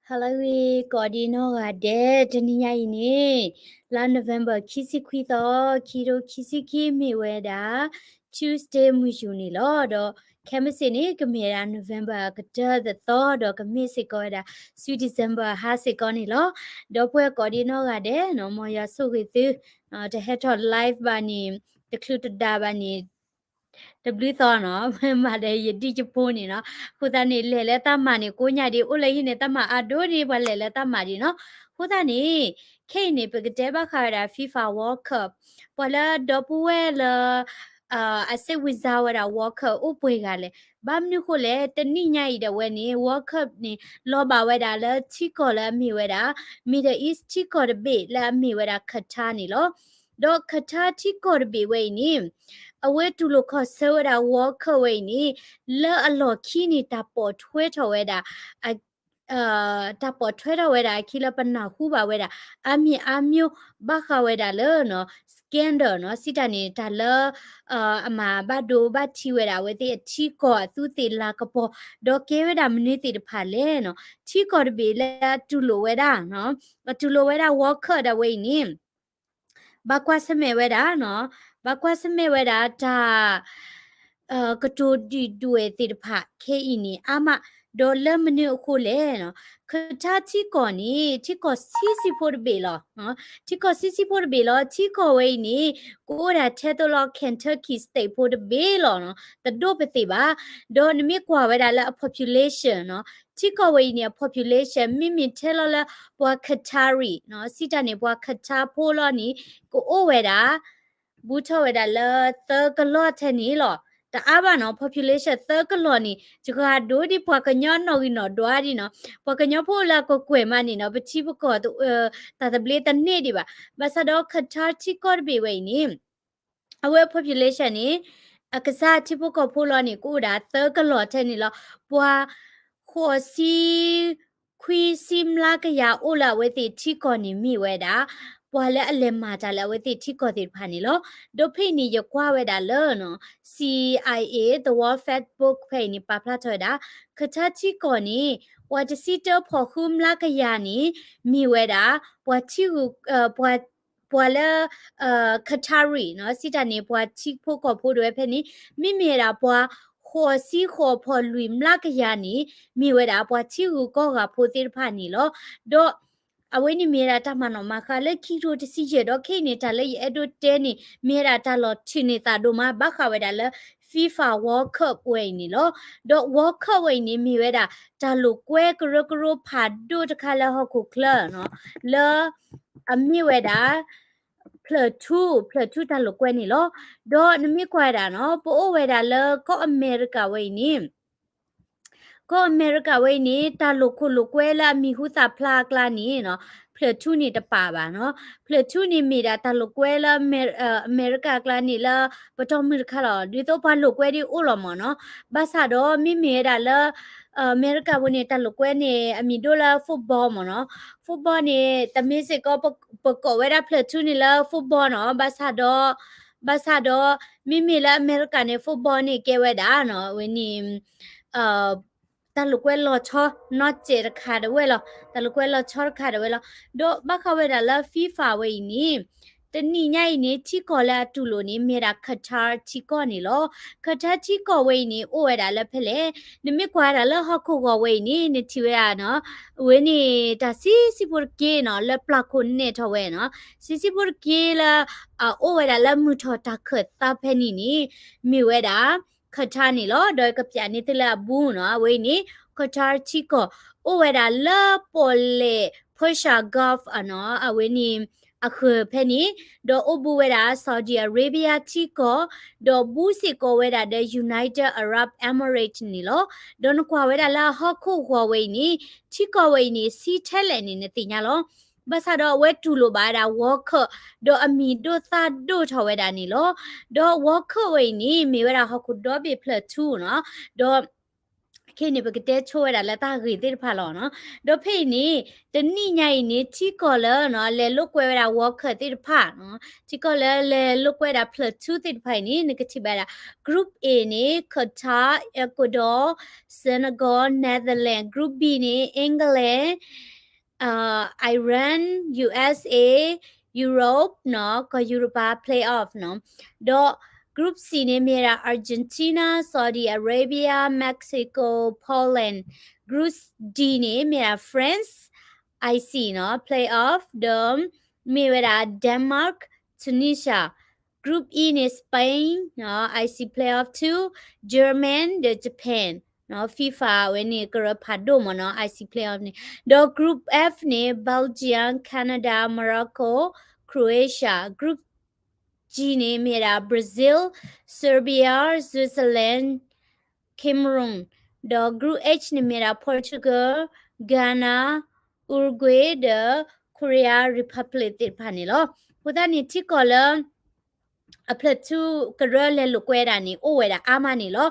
ဟါလၢအဂ့ၤ ကိးဒံနီၢ်ဂၤဒဲး, တနံၤညါအံၤန့ၣ် လါ November ခံဆံခွံသီ, ခံကထိခံဆံခံ မ့ၢ်ဝဲဒၣ် Tuesday မုၢ်ယူၤန့ၣ်လီၤ. ဒီးခဲမုၢ်ဆ့ၣ်န့ၣ် ကမ့ၢ်ဝဲဒၣ် November အကတၢၢ်တသီ, ဒီးကမ့ၢ်စ့ၢ်ကီးဝဲဒၣ် ဆူ December ဟါစ့ၢ်ကီးန့ၣ်လီၤ. ဒီပုၢ်ဝဲၢ်ကိးဒံနီၢ်ဂၤဒဲးနီၤ, မ်ယွၤဆိၣ်ဂ့ၤသု, တဟဲထီၣ် live ဘၣ်န့ၣ်, တချုးတဒါဘၣ်န့ၣ် တဘျုးသီနီၤ, မၤဒီးယဒံၣ်ယဖိန့ၣ်နီၤ. အဃိသတးန့ၣ် လဲၤလၢတၢ်မၤန့ၣ် ကိးညါဒံး အိၣ်လၢဟံၣ်န့ၣ် တၢ်မၤအါဒိၣ်ဒံး ပှၤလဲၤလၢတၢ်မၤဒံးနီၤ. အဃိသတးန့ၣ် ခဲအံၤန့ၣ် ပကတဲဘၣ်ဃးဝဲဒၣ် FIFA World Cup, ပှၤလၢဒီပုၢ်ဝဲၢ်လၢ အစ့ၣ်ဝံစါဝဲဒၣ် World Cup အိၣ်ပှဲၤဂၤလဲၣ်. ဘၣ်မနုၤဃိလဲၣ်, တနံၣ်ညါအံၤဒၣ်ဝဲန့ၣ် World Cup န့ၣ် လီၤဘၣ်ဝဲဒၣ်လၢထံကီၢ်လၢအမ့ၢ်ဝဲဒၣ် Middle East ထံကီၢ်တဘ့ၣ်လၢအမ့ၢ်ဝဲဒၣ် Qatar န့ၣ်လီၤ. ဒီး Qatar ထံကီၢ်တဘ့ၣ်ဝဲအံၤန့ၣ် အဝဲတူၢ်လိာ်ခီၣ်ဆၢဝဲဒၣ် World Cup ဝဲအံၤန့ၣ် လၢအလီၢ်ခံန့ၣ် တၢ်ပိာ်ထွဲထီၣ်ဝဲဒၣ် တၢ်ပိာ်ထွဲထီၣ်ဝဲဒၣ်အခံလၢပနၢ်ဟူဘၣ်ဝဲဒၣ် အါမံၤအါမျိၤ ဘၣ်ဃးဝဲဒၣ်လၢ scandal နီၤ, စံးတၢ်န့ၣ် တၢ်လၢ အမၤဘၣ်ဒိဘၣ်ထံးဝဲဒၣ်အဝဲသ့ၣ်အထံကီၢ်အသူးသ့ၣ်လၤကပီၤ, ဒီးကဲဝဲဒၣ်မနုၤသ့ၣ်တဖၣ်လဲၣ်နီၤ. ထံကီၢ်တဘ့ၣ်လၢအတူၢ်လိာ်ဝဲဒၣ်, အတူၢ်လိာ်ဝဲဒၣ် World Cup ဒၣ်ဝဲအံၤန့ၣ် ဘၣ်ကွၢ်ဆၢၣ်မဲာ်ဝဲဒၣ်နီၤ, ဘၣ်ကွၢ်ဆၢၣ်မဲာ်ဝဲဒၣ်တၢ် ကတိၤဒုၣ်ဒွဲၣ်သ့ၣ်တဖၣ်ခဲအံၤန့ၣ် အါမး, ဒီးလၢမနုၤအဃိလဲၣ်နီၤ. Qatar ထံကီၢ်န့ၣ် ထံကီၢ်ဆံးဆံးဖိတဘ့ၣ်လီၤ. ထံကီၢ်ဆံးဆံးဖိတဘ့ၣ်လီၤ. ထံကီၢ်ဝဲအံၤန့ၣ် ကအိၣ်ဒၣ်ထဲသိးလီၤ Kentucky State ဖိတဘ့ၣ်လီၤနီၤ. တဒိၣ်ပသ့ၣ်ဘၣ်. ဒီးနမ့ၢ်ကွၢ်ဝဲဒၣ်လၢအ population နီၤ, ထံကီၢ်ဝဲအံၤန့ၣ် အ population မ့မ့ၢ်ထဲလီၤလၢပှၤ Qatari နီၤ, စံးတၢ်န့ၣ် ပှၤ Qatar ဖိလီၤန့ၣ် ကအိၣ်ဝဲဒၣ် ဘူးထီၣ်ဝဲဒၣ်လၢသၢကလီၢ်ထဲန့ၣ်လီၤ. တအါဘၣ်နီၤ, population သၢကလီၢ်န့ၣ် ယဂၤဒိၣ်ဒံး ပှၤကညီနီၣ်ဂံၢ်နီၣ်ဒွးဒံးနီၤ. ပှၤကညီဖိလၢအကကွဲၢ်မးန့ၣ်နီၤ, ပထံပကီၢ် တၢ်သဘျ့တန့ၢ်ဒံးဘၣ်. ဘၣ်ဆၣ်ဒီး Qatar ထံကီၢ်တဘ့ၣ်ဝဲအံၤန့ၣ် အဝဲ population န့ၣ် အကစၢ်ထံဖိကီၢ်ဖိလီၤန့ၣ် ကအိၣ်ဒၣ်သၢကလီၢ်ထဲန့ၣ်လီၤ. ပှၤ ဃိးဆံ ခွံဆံမျးကယၤအိၣ်လၢအဝဲသ့ၣ်ထံကီၢ်န့ၣ်မ့ၢ်ဝဲဒၣ် ပှၤလၢအလဲၤမၤတၢ်လၢအဝဲသ့ၣ်ထံကီၢ်သ့ၣ်တဖၣ်န့ၣ်လီၤ. ဒီးဖဲအံၤန့ၣ် ယကွၢ်ဝဲဒၣ်လၢ CIA The World Factbook ဖဲအံၤန့ၣ် ပာ်ဖျါထီၣ်ဝဲဒၣ် Qatar ထံကီၢ်န့ၣ် ပှၤတဆံတၢဖီၣ်ဃုမျးကယၤန့ၣ် မ့ၢ်ဝဲဒၣ် ပှၤထံဂုၤ ပှၤ ပှၤလၢ Qatari နီၤ, စံးတၢ်န့ၣ် ပှၤထံဖိကီၢ်ဖိဒၣ်ဝဲဖဲန့ၣ် မ့မ့ၢ်ဝဲဒၣ်ပှၤဃိးဆံဃိးဖီၣ်လွံၢ်မျးကယၤန့ၣ် မ့ၢ်ဝဲဒၣ်ပှၤထံဂုၤကီၢ်ဂၤဖိသ့ၣ်တဖၣ်န့ၣ်လီၤ. ဒီးအဝဲန့ၣ်မ့ၢ်ဝဲဒၣ်တၢ်မၤနီၣ်မၤဃါလၢခံကထိတဆံယဲၢ် ဒီးခဲအံၤန့ၣ် တၢ်လၢယအဲၣ်ဒိးတဲန့ၣ် မ့ၢ်ဝဲဒၣ်တၢ်လီၤထုးန့ၢ်သးဒိၣ်မး ဘၣ်ဃးဝဲဒၣ်လၢ FIFA World Cup ဝဲအံၤန့ၣ်လီၤ. ဒီး World Cup ဝဲအံၤန့ၣ် မ့ၢ်ဝဲဒၣ် တၢ်လိာ်ကွဲကရၢကရိဖးဒိၣ်တခါလၢဟီၣ်ခိၣ်ချၢနီၤ, လၢ အမ့ၢ်ဝဲဒၣ် ဖျၢၣ်ထူ, ဖျၢၣ်ထူတၢ်လိာ်ကွဲန့ၣ်လီၤ. ဒီးနမ့ၢ်ကွၢ်ဝဲဒၣ်နီၤ, ပအိၣ်ဝဲဒၣ်လၢကီၢ်အမဲရကၤဝဲအံၤန့ၣ်, ကီၢ်အမဲရကၤဝဲအံၤန့ၣ် တၢ်လိာ်ခိၣ်လိာ်ကွဲလၢအမံၤဟူသၣ်ဖျါအကျါန့ၣ်နီၤ, ဖျၢၣ်ထူန့ၣ်တပာ်ဘၣ်နီၤ. ဖျၢၣ်ထူန့ၣ်မ့ၢ်ဒၣ်တၢ်လိာ်ကွဲလၢ အမဲရကၤအကျါန့ၣ်လၢ ပတီၢ်မုၢ်တခါလီၤ. ဒ်သိးပှၤလိာ်ကွဲဒ်အိၣ်လီၤမ့ၢ်နီၤ. ဘၣ်ဆၣ်ဒီးမ့မ့ၢ်ဝဲဒၣ်လၢ အမဲရကၤပူၤန့ၣ် တၢ်လိာ်ကွဲန့ၣ် အမံၤဒိၣ်လၢ football မ့ၢ်နီၤ. football န့ၣ် တမ့ၢ်စ့ၢ်ကီး ပကိးဝဲဒၣ်ဖျၢၣ်ထူန့ၣ်လၢ football နီၤ. ဘၣ်ဆၣ်ဒီး ဘၣ်ဆၣ်ဒီး မ့မ့ၢ်လၢအမဲရကၤန့ၣ် football န့ၣ် ကဲဝဲဒၣ်နီၤ အဝဲန့ၣ် တၢ်လိာ်ကွဲလီၤဆီနီတစဲးတခါဒၣ်ဝဲလီၤ. တၢ်လိာ်ကွဲလီၤဆီတခါဒၣ်ဝဲလီၤ. ဒီးဘၣ်ဃးဝဲဒၣ်လၢ FIFA ဝဲအံၤန့ၣ် တနံၤညါအံၤန့ၣ် ထံကီၢ်လၢအတူၢ်လိာ်န့ၣ် မ့ၢ်ဒၣ် Qatar ထံကီၢ်န့ၣ်လီၤ. Qatar ထံကီၢ်ဝဲအံၤန့ၣ် အိၣ်ဝဲဒၣ်လၢဖဲလဲၣ်. နမ့ၢ်ကွၢ်ဝဲဒၣ်လၢဟီၣ်ခိၣ်ဂီၤဝဲအံၤန့ၣ် နထံၣ်ဝဲဒၣ်နီၤ အဝဲန့ၣ် တၢ်ဆံးဆံးဖိတက့ၢ်နီၤ လၢပျၢ်ခိၣ်နဲၣ်ထီၣ်ဝဲနီၤ. ဆံးဆံးဖိတက့ၢ်လၢ အအိၣ်ဝဲဒၣ်လၢမုၢ်ထီၣ်တၢ်ခၢၣ်သးဖဲန့ၣ်န့ၣ် မ့ၢ်ဝဲဒၣ် Qatar န့ၣ်လီၤ. ဒီးကပျးန့ၢ်သုလၢအဘူးနီၤ အဝဲအံၤန့ၣ် Qatar ထံကီၢ် အိၣ်ဝဲဒၣ်လၢပီၣ်လဲၣ် Persia Gulf အနီၤ အဝဲန့ၣ် အဃၢၤဖဲန့ၣ် ဒီးအိၣ်ဘူးဝဲဒၣ် Saudi Arabia ထံကီၢ် ဒီးဘူးစ့ၢ်ကီးဝဲဒၣ်ဒီး United Arab Emirates န့ၣ်လီၤ. ဒီးနကွၢ်ဝဲဒၣ်လၢအဟီၣ်ခိၣ်ဂီၤဝဲအံၤန့ၣ် ထံကီၢ်ဝဲအံၤန့ၣ် ဆံးထဲလဲၣ်န့ၣ် နသ့ၣ်ညါလီၤ. ဘၣ်ဆၣ်ဒီးအဝဲတူၢ်လိာ်ဘၣ်ဝဲဒၣ် World Cup ဒီးအမံၤဒိၣ်သၣ်ဒိၣ်ထီၣ်ဝဲဒၣ်န့ၣ်လီၤ. ဒီး World Cup ဝဲအံၤန့ၣ် မ့ၢ်ဝဲဒၣ်ဟီၣ်ခိၣ်ဒီဘ့ၣ်ဖျၢၣ်ထူနီၤ ဒီး ခဲအံၤန့ၣ် ပကတဲဆိဝဲဒၣ်လၢတၢ်ဂ့ၢ်သ့ၣ်တဖၣ်လီၤနီၤ. ဒီးဖဲအံၤန့ၣ် တနံၣ်ညါအံၤန့ၣ် ထံကီၢ်လၢနီၤ လဲၤလိာ်ကွဲဝဲဒၣ် World Cup သ့ၣ်တဖၣ်နီၤ, ထံကီၢ်လၢလဲၤလိာ်ကွဲဒၣ် Play Two သ့ၣ်တဖၣ်အံၤန့ၣ် နကထံၣ်ဘၣ်ဒၣ် Group A န့ၣ် Qatar, Ecuador, Senegal, Netherlands, Group B န့ၣ် England, Iran, U S A, Europe နီၤ, ကီၢ်ယူရပၤ playoff နီၤ. ဒီး Group C န့ၣ် မ့ၢ်ဝဲဒၣ် Argentina, Saudi Arabia, Mexico, Poland. Group D န့ၣ် မ့ၢ်ဝဲဒၣ် France, I C နီၤ, playoff ဒီး မ့ၢ်ဝဲဒၣ် Denmark, Tunisia. Group E န့ၣ် Spain နီၤ, I C playoff two, German ဒီး Japan နီၤ, FIFA ဝဲန့ၣ် ကရၢဖးဒိၣ်မ့ၢ်နီၤ I C playoff န့ၣ်. ဒီး Group F န့ၣ် Belgium, Canada, Morocco, Croatia. Group G န့ၣ် မ့ၢ်ဝဲဒၣ် Brazil, Serbia, Switzerland, Cameroon. ဒီး Group H န့ၣ် မ့ၢ်ဝဲဒၣ် Portugal, Ghana, Uruguay ဒီး Korea Republic သ့ၣ်တဖၣ်န့ၣ်လီၤ. အဃိသတးန့ၣ် ထံကီၢ်လၢ အ Play Two ကရၢလဲၤလိာ်ကွဲဒၣ်န့ၣ် အိၣ်ဝဲဒၣ်အါမးန့ၣ်လီၤ.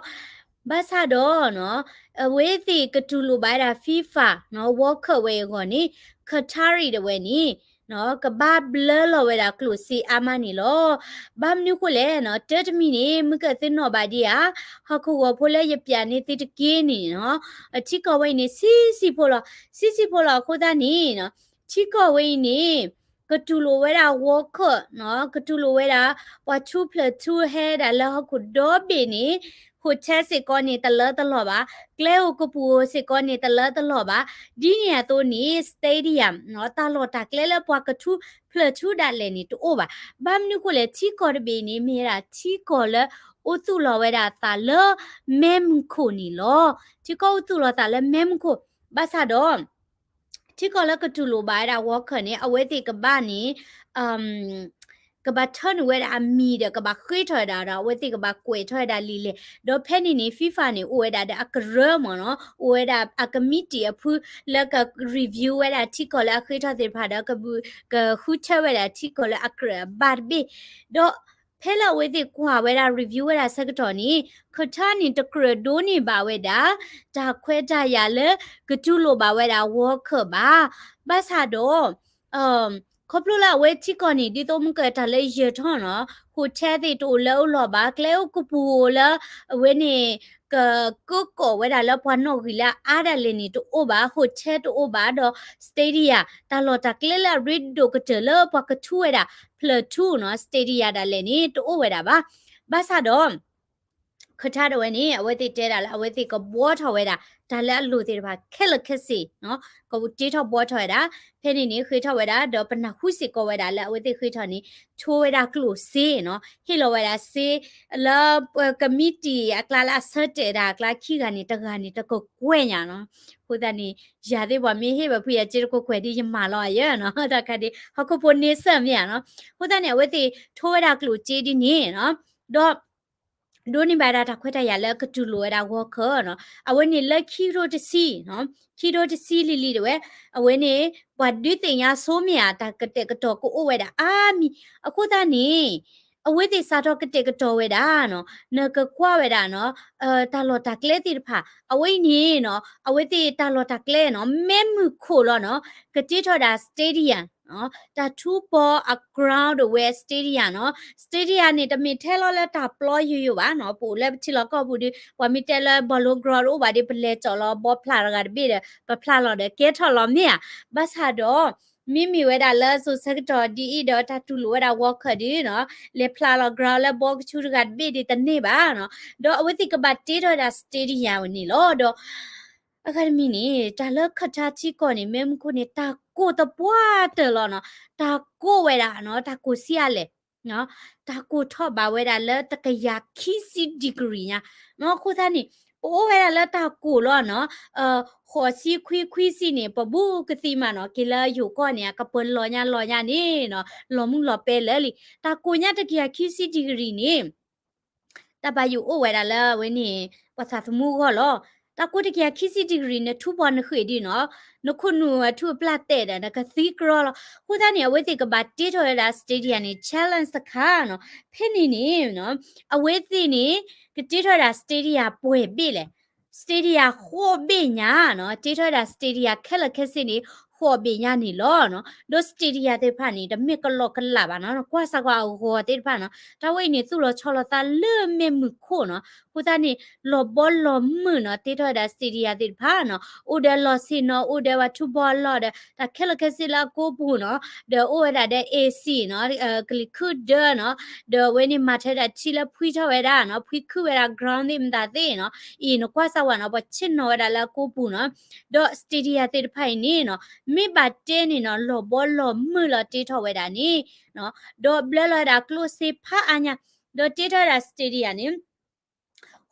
ဘၣ်ဆၣ်ဒီးနီၤ အဝဲသ့ၣ်ကတူၢ်လိာ်ဘၣ်ဝဲဒၣ် FIFA နီၤ World Cup ဝဲအဂီၢ်န့ၣ် Qatari တဝဲန့ၣ် နီၤ ကဘၣ်ဘျၢလီၤဝဲဒၣ်ကျိၣ်စ့အါမးန့ၣ်လီၤ. ဘၣ်မနုၤဃိလဲၣ်နီၤ တၢ်တမံၤန့ၣ် မုၢ်ကၢသုနီၣ်ဘၣ်ဒံးဧါ, ဟီၣ်ခိၣ်ဂီၤဖိလၢယပျးန့ၢ်သုတက့ၢ်န့ၣ်နီၤ ထံကီၢ်ဝဲအံၤန့ၣ် ဆံးဆံးဖိလီၤ, ဆံးဆံးဖိလီၤအဃိသတးန့ၣ်နီၤ ထံကီၢ်ဝဲအံၤန့ၣ် ကတူၢ်လိာ်ဝဲဒၣ် World Cup နီၤ, ကတူၢ်လိာ်ဝဲဒၣ် ပှၤထူ Play Two ဟဲဒၣ်လၢဟီၣ်ခိၣ်ဒီဘ့ၣ်န့ၣ် hotel စ့ၢ်ကီးန့ၣ် တလၢတလီၢ်ဘၣ်, ကျဲအိၣ်ကပူၤအိၣ်စ့ၢ်ကီးန့ၣ် တလၢတလီၢ်ဘၣ်, ဒ်န့ၣ်အသိးန့ၣ် stadium နီၤ တၢ်လီၢ်တၢ်ကျဲလၢပှၤကထူ Play Two ဒၣ်လဲာ်န့ၣ် တအိၣ်ဘၣ်. ဘၣ်မနုၤဃိလဲၣ် ထံကီၢ်တဘ့ၣ်န့ၣ် မ့ၢ်ဝဲဒၣ်ထံကီၢ်လၢအိၣ်သူၣ်လီၤဝဲဒၣ်အသးလၢ မဲးမုၢ်ခိၣ်န့ၣ်လီၤ. ထံကီၢ်အိၣ်သူၣ်လီၤသးလၢမဲးမုၢ်ခိၣ်, ဘၣ်ဆၣ်ဒီး ထံကီၢ်လၢကတူၢ်လိာ်ဘၣ်ဝဲဒၣ် World Cup န့ၣ် အဝဲသ့ၣ်ကဘၣ်န့ၣ် ကဘၣ်ထၢနုာ်ဝဲဒၣ်အမံၤဒီး ကဘၣ်ဃ့ထီၣ်ဝဲဒၣ်ဒီး အဝဲသ့ၣ်ကဘၣ်ကွဲးထီၣ်ဝဲဒၣ်လံာ်လဲၢ်, ဒီးဖဲန့ၣ်န့ၣ် FIFA န့ၣ် အိၣ်ဝဲဒၣ်ဒီးအကရၢမ့ၢ်နီၤ, အိၣ်ဝဲဒၣ်အကမံးတံာ်အဖုလၢက review ဝဲဒၣ်ထံကီၢ်လၢအဃ့ထီၣ်သ့ၣ်တဖၣ်ဒီး ကဃုထၢဝဲဒၣ်ထံကီၢ်လၢအကြၢးအဘၣ်တဘ့ၣ်, ဒီးဖဲလၢအဝဲသ့ၣ်ကွၢ်ဝဲဒၣ် review ဝဲဒၣ်ဆၢကတီၢ်န့ၣ် Qatar န့ၣ် တကြၢးဒိးန့ၢ်ဘၣ်ဝဲဒၣ် တၢ်ခွဲးတၢ်ယာ်လၢကတူၢ်လိာ်ဘၣ်ဝဲဒၣ် World Cup ဘၣ်. ဘၣ်ဆၣ်ဒီး ခီဖျိလၢအဝဲထံကီၢ်န့ၣ် ဒ်သိးမုၢ်ကၢၢ်တၢ်လၢယဲၢ်ထီၣ်နီၤ hotel သ့ၣ်တအိၣ်လၢအအိၣ်လီၤဘၣ်, ကျဲအိၣ်ကပူၤအိၣ်လၢအဝဲန့ၣ် ကကကိးဝဲဒၣ်လၢပှၤနီၣ်ဂံၢ်လၢအါဒၣ်လဲာ်န့ၣ်တအိၣ်ဘၣ်, hotel တအိၣ်ဘၣ်, ဒီး stadium တၢ်လီၢ်တၢ်ကျဲလၢအရ့ဒိၣ်ကတၢၢ်လၢပှၤကထူဝဲဒၣ် Play Two နီၤ stadium ဒၣ်လဲာ်န့ၣ် တအိၣ်ဝဲဒၣ်ဘၣ်. ဘၣ်ဆၣ်ဒီး Qatar တဝဲန့ၣ် အဝဲသ့ၣ်တဲဒၣ်လၢ အဝဲသ့ၣ်ကဘှီထီၣ်ဝဲဒၣ် တၢ်လၢအလိၣ်သ့ၣ်တဖၣ်ခဲလၢာ်ခဲဆ့နီၤ, ကတ့ထီၣ်ဘှီထီၣ်ဝဲဒၣ်, ဖဲန့ၣ်န့ၣ် ဃ့ထီၣ်ဝဲဒၣ် ဒီးပနၢ်ဟူစ့ၢ်ကီးဝဲဒၣ်လၢအဝဲသ့ၣ်ဃ့ထီၣ်န့ၣ် ဆိဝဲဒၣ်ကျိၣ်စ့နီၤ, ဟ့ၣ်လီၤဝဲဒၣ်စ့ လၢပကမံးတံာ်အကျါလၢအဆၢတဲာ်တၢ်အကျါခံဂၤန့ၣ် တဂၤန့ၣ် တကကွဲၢ်ညါနီၤ. အဃိသတးန့ၣ် ယၤသ့ၣ်ပှၤမ့ၢ်ဟ့ၣ်ဘၣ်ဖုယၤစ့တကကွဲၢ်ဒီး ယမၤလီၤယဲနီၤ, တၢ်ခါဒ် ဟီၣ်ခိၣ်ဖိန့ဆၢၣ်မ့ၢ်ဧါနီၤ. အဃိသတးန့ၣ် အဝဲသ့ၣ်ထိဝဲဒၣ်ကျိၣ်စ့ဒ်န့ၣ်နီၤ, ဒီး ဒိးန့ၢ်ဘၣ်ဒၣ်တၢ်ခွဲးတၢ်ယာ်လၢကတူၢ်လိာ်ဝဲဒၣ် World Cup နီၤ, အဝဲန့ၣ်လၢခံကထိတဆံနီၤ, ခံကထိတဆံလံၤလံၤတဝဲ, အဝဲန့ၣ် ပှၤဒုးသ့ၣ်ညါဆိမ့ၢ်ဧါ တၢ်ကတဲာ်ကတီၤကအိၣ်ဝဲဒၣ်အါမံၤ, အဃိသတးန့ၣ် အဝဲသ့ၣ်စးထီၣ်ကတဲာ်ကတီၤဝဲဒၣ်နီၤ, နကကွၢ်ဝဲဒၣ်နီၤ, တၢ်လီၢ်တၢ်ကျဲသ့ၣ်တဖၣ် အဝဲအံၤန့ၣ်နီၤ, အဝဲသ့ၣ်တၢ်လီၢ်တၢ်ကျဲနီၤ မဲးမုၢ်ခိၣ်လီၤနီၤ, ကတ့ထီၣ်ဝဲဒၣ် stadium နီၤ, တၢ်ထူပီအ ground ဒၣ်ဝဲ stadium နီၤ, stadium န့ၣ် တမ့ၢ်ထဲလီၤလၢတၢ်ပျီယိယိဘၣ်နီၤ, ပအိၣ်လၢပထံလီၢ်ကီၢ်ပူၤဒီး ပှၤမ့ၢ်တဲလၢ ballon တအိၣ်ဘၣ်ဒီး ပလဲၤကၠီၣ်လီၤဘီဖျးတဂၤတဘ့ၣ်ဒီး ပဖျးလီၤဒီးကဲထီၣ်လီၤမ့ၢ်ဧါ, ဘၣ်ဆၣ်ဒီး မ့မ့ၢ်ဝဲဒၣ်လၢစိၤဆၢကတီၢ်ဒ်အံၤဒီး တၢ်တူၢ်လိာ်ဝဲဒၣ် World Cup ဒီးနီၤ, လဲၤဖျးလီၤ ground လၢဘီကဆူတဂၤတဘ့ၣ်ဒီးတန့ၢ်ဘၣ်နီၤ, ဒီးအဝဲသ့ၣ်ကဘၣ်တ့ထီၣ်ဝဲဒၣ် stadium န့ၣ်လီၤ. ဒီး အဂၤတမံၤန့ၣ် တၢ်လၢ Qatar ထံကီၢ်န့ၣ် မဲးမုၢ်ခိၣ်န့ၣ် တၢ်ကိၢ်သပှၢ်တၢၢ်လီၤနီၤ, တၢ်ကိၢ်ဝဲဒၣ်နီၤ, တၢ်ကိၢ်ဆံးအါလဲၣ် တၢ်ကိၢ်ထီၣ်ဘၣ်ဝဲဒၣ်လၢတကယၤခံဆံ degree ညါနီၤ, အဃိသတးန့ၣ် ပအိၣ်ဝဲဒၣ်လၢတၢ်ကိၢ်လီၤနီၤ, ဃိးဆံခွံခွံဆံန့ၣ် ပဘူးကသံမးနီၤ, က့ၤလၢယိၤကီၢ်န့ၣ် အကပၢၤလီၤညါလီၤညါန့ၣ်နီၤ, လီၤမုၢ်လီၤပဲလၢာ်လံ, တၢ်ကိၢ်ညါတကယၤခံဆံ degree န့ၣ် တၢ်ဘၣ်ယိၣ်အိၣ်ဝဲဒၣ်လၢအဝဲန့ၣ် ပှၤသးသမူအဂီၢ်လီၤ. တၢ်ကိၢ်တကယၤခံဆံ degree နထူပီနဃ့ၢ်ဒ်နီၤ, နခိၣ်နူာ်အထူအပျၢ်တဲာ်ဒီး နကသံကြီလီၤ. အဃိသတးန့ၣ် အဝဲသ့ၣ်ကဘၣ်တ့ထီၣ်ဝဲဒၣ် stadium န့ၣ် challenge တခါနီၤ. ဖဲန့ၣ်န့ၣ် အဝဲသ့ၣ်န့ၣ် ကတ့ထီၣ်ဝဲဒၣ် stadium ပှဲၤဘ့ၣ်လဲၣ် stadium ဃိးဘ့ၣ်ညါနီၤ, တ့ထီၣ်ဝဲဒၣ် stadium ခဲလၢာ်ခဲဆ့န့ၣ် ဃိးဘ့ၣ်ညါန့ၣ်လီၤနီၤ. ဒီး stadium သ့ၣ်တဖၣ်န့ၣ် တမ့ၢ်ကလီကလးဘၣ်နီၤ, ကွၢ်စၢ်ကွၢ်အဂီၤသ့ၣ်တဖၣ်နီၤ, တၢ်ဝဲအံၤန့ၣ် သူၣ်လီၤဆီလီၤသးလၢမ့ၢ်မုၢ်ခိၣ်နီၤ. အဃိသတးန့ၣ် လီၤဘီလီၤမုၢ်နီၤ, တ့ထီၣ်ဝဲဒၣ် stadium သ့ၣ်တဖၣ်နီၤ, အိၣ်ဒီးလီၢ်ဆ့ၣ်နီၤ, အိၣ်ဒီးဝဲထူဘီလီၢ်ဒီး တၢ်ခဲလၢာ်ခဲဆ့လၢအကိးပူၤနီၤ, ဒီးအိၣ်ဝဲဒၣ်ဒီး AC နီၤ, ကလံၤခုၣ်ဒၢနီၤ, ဒီးအဝဲန့ၣ်မၤထဲဒၣ်ထံလၢဖှံထီၣ်ဝဲဒၣ်နီၤ, ဖှံခုၣ်ဝဲဒၣ် ground သ့ၣ်မတၤသ့ၣ်နီၤ, အံၤနကွၢ်စၢ်ဝဲနီၤ, ပှၤဆ့ၣ်နီၤဝဲဒၣ်လၢအကိးပူၤနီၤ. ဒီး stadium သ့ၣ်တဖၣ်အံၤန့ၣ်နီၤ, မ့ၢ်ဘၣ်တဲန့ၣ်နီၤ, လီၤဘီလီၤမုၢ်လီၤတ့ထီၣ်ဝဲဒၣ်န့ၣ်နီၤ, ဒီးဘျၢလီၤဝဲဒၣ်ကျိၣ်စ့ဖးအါညါ, ဒီးတ့ထီၣ်ဝဲဒၣ် stadium န့ၣ်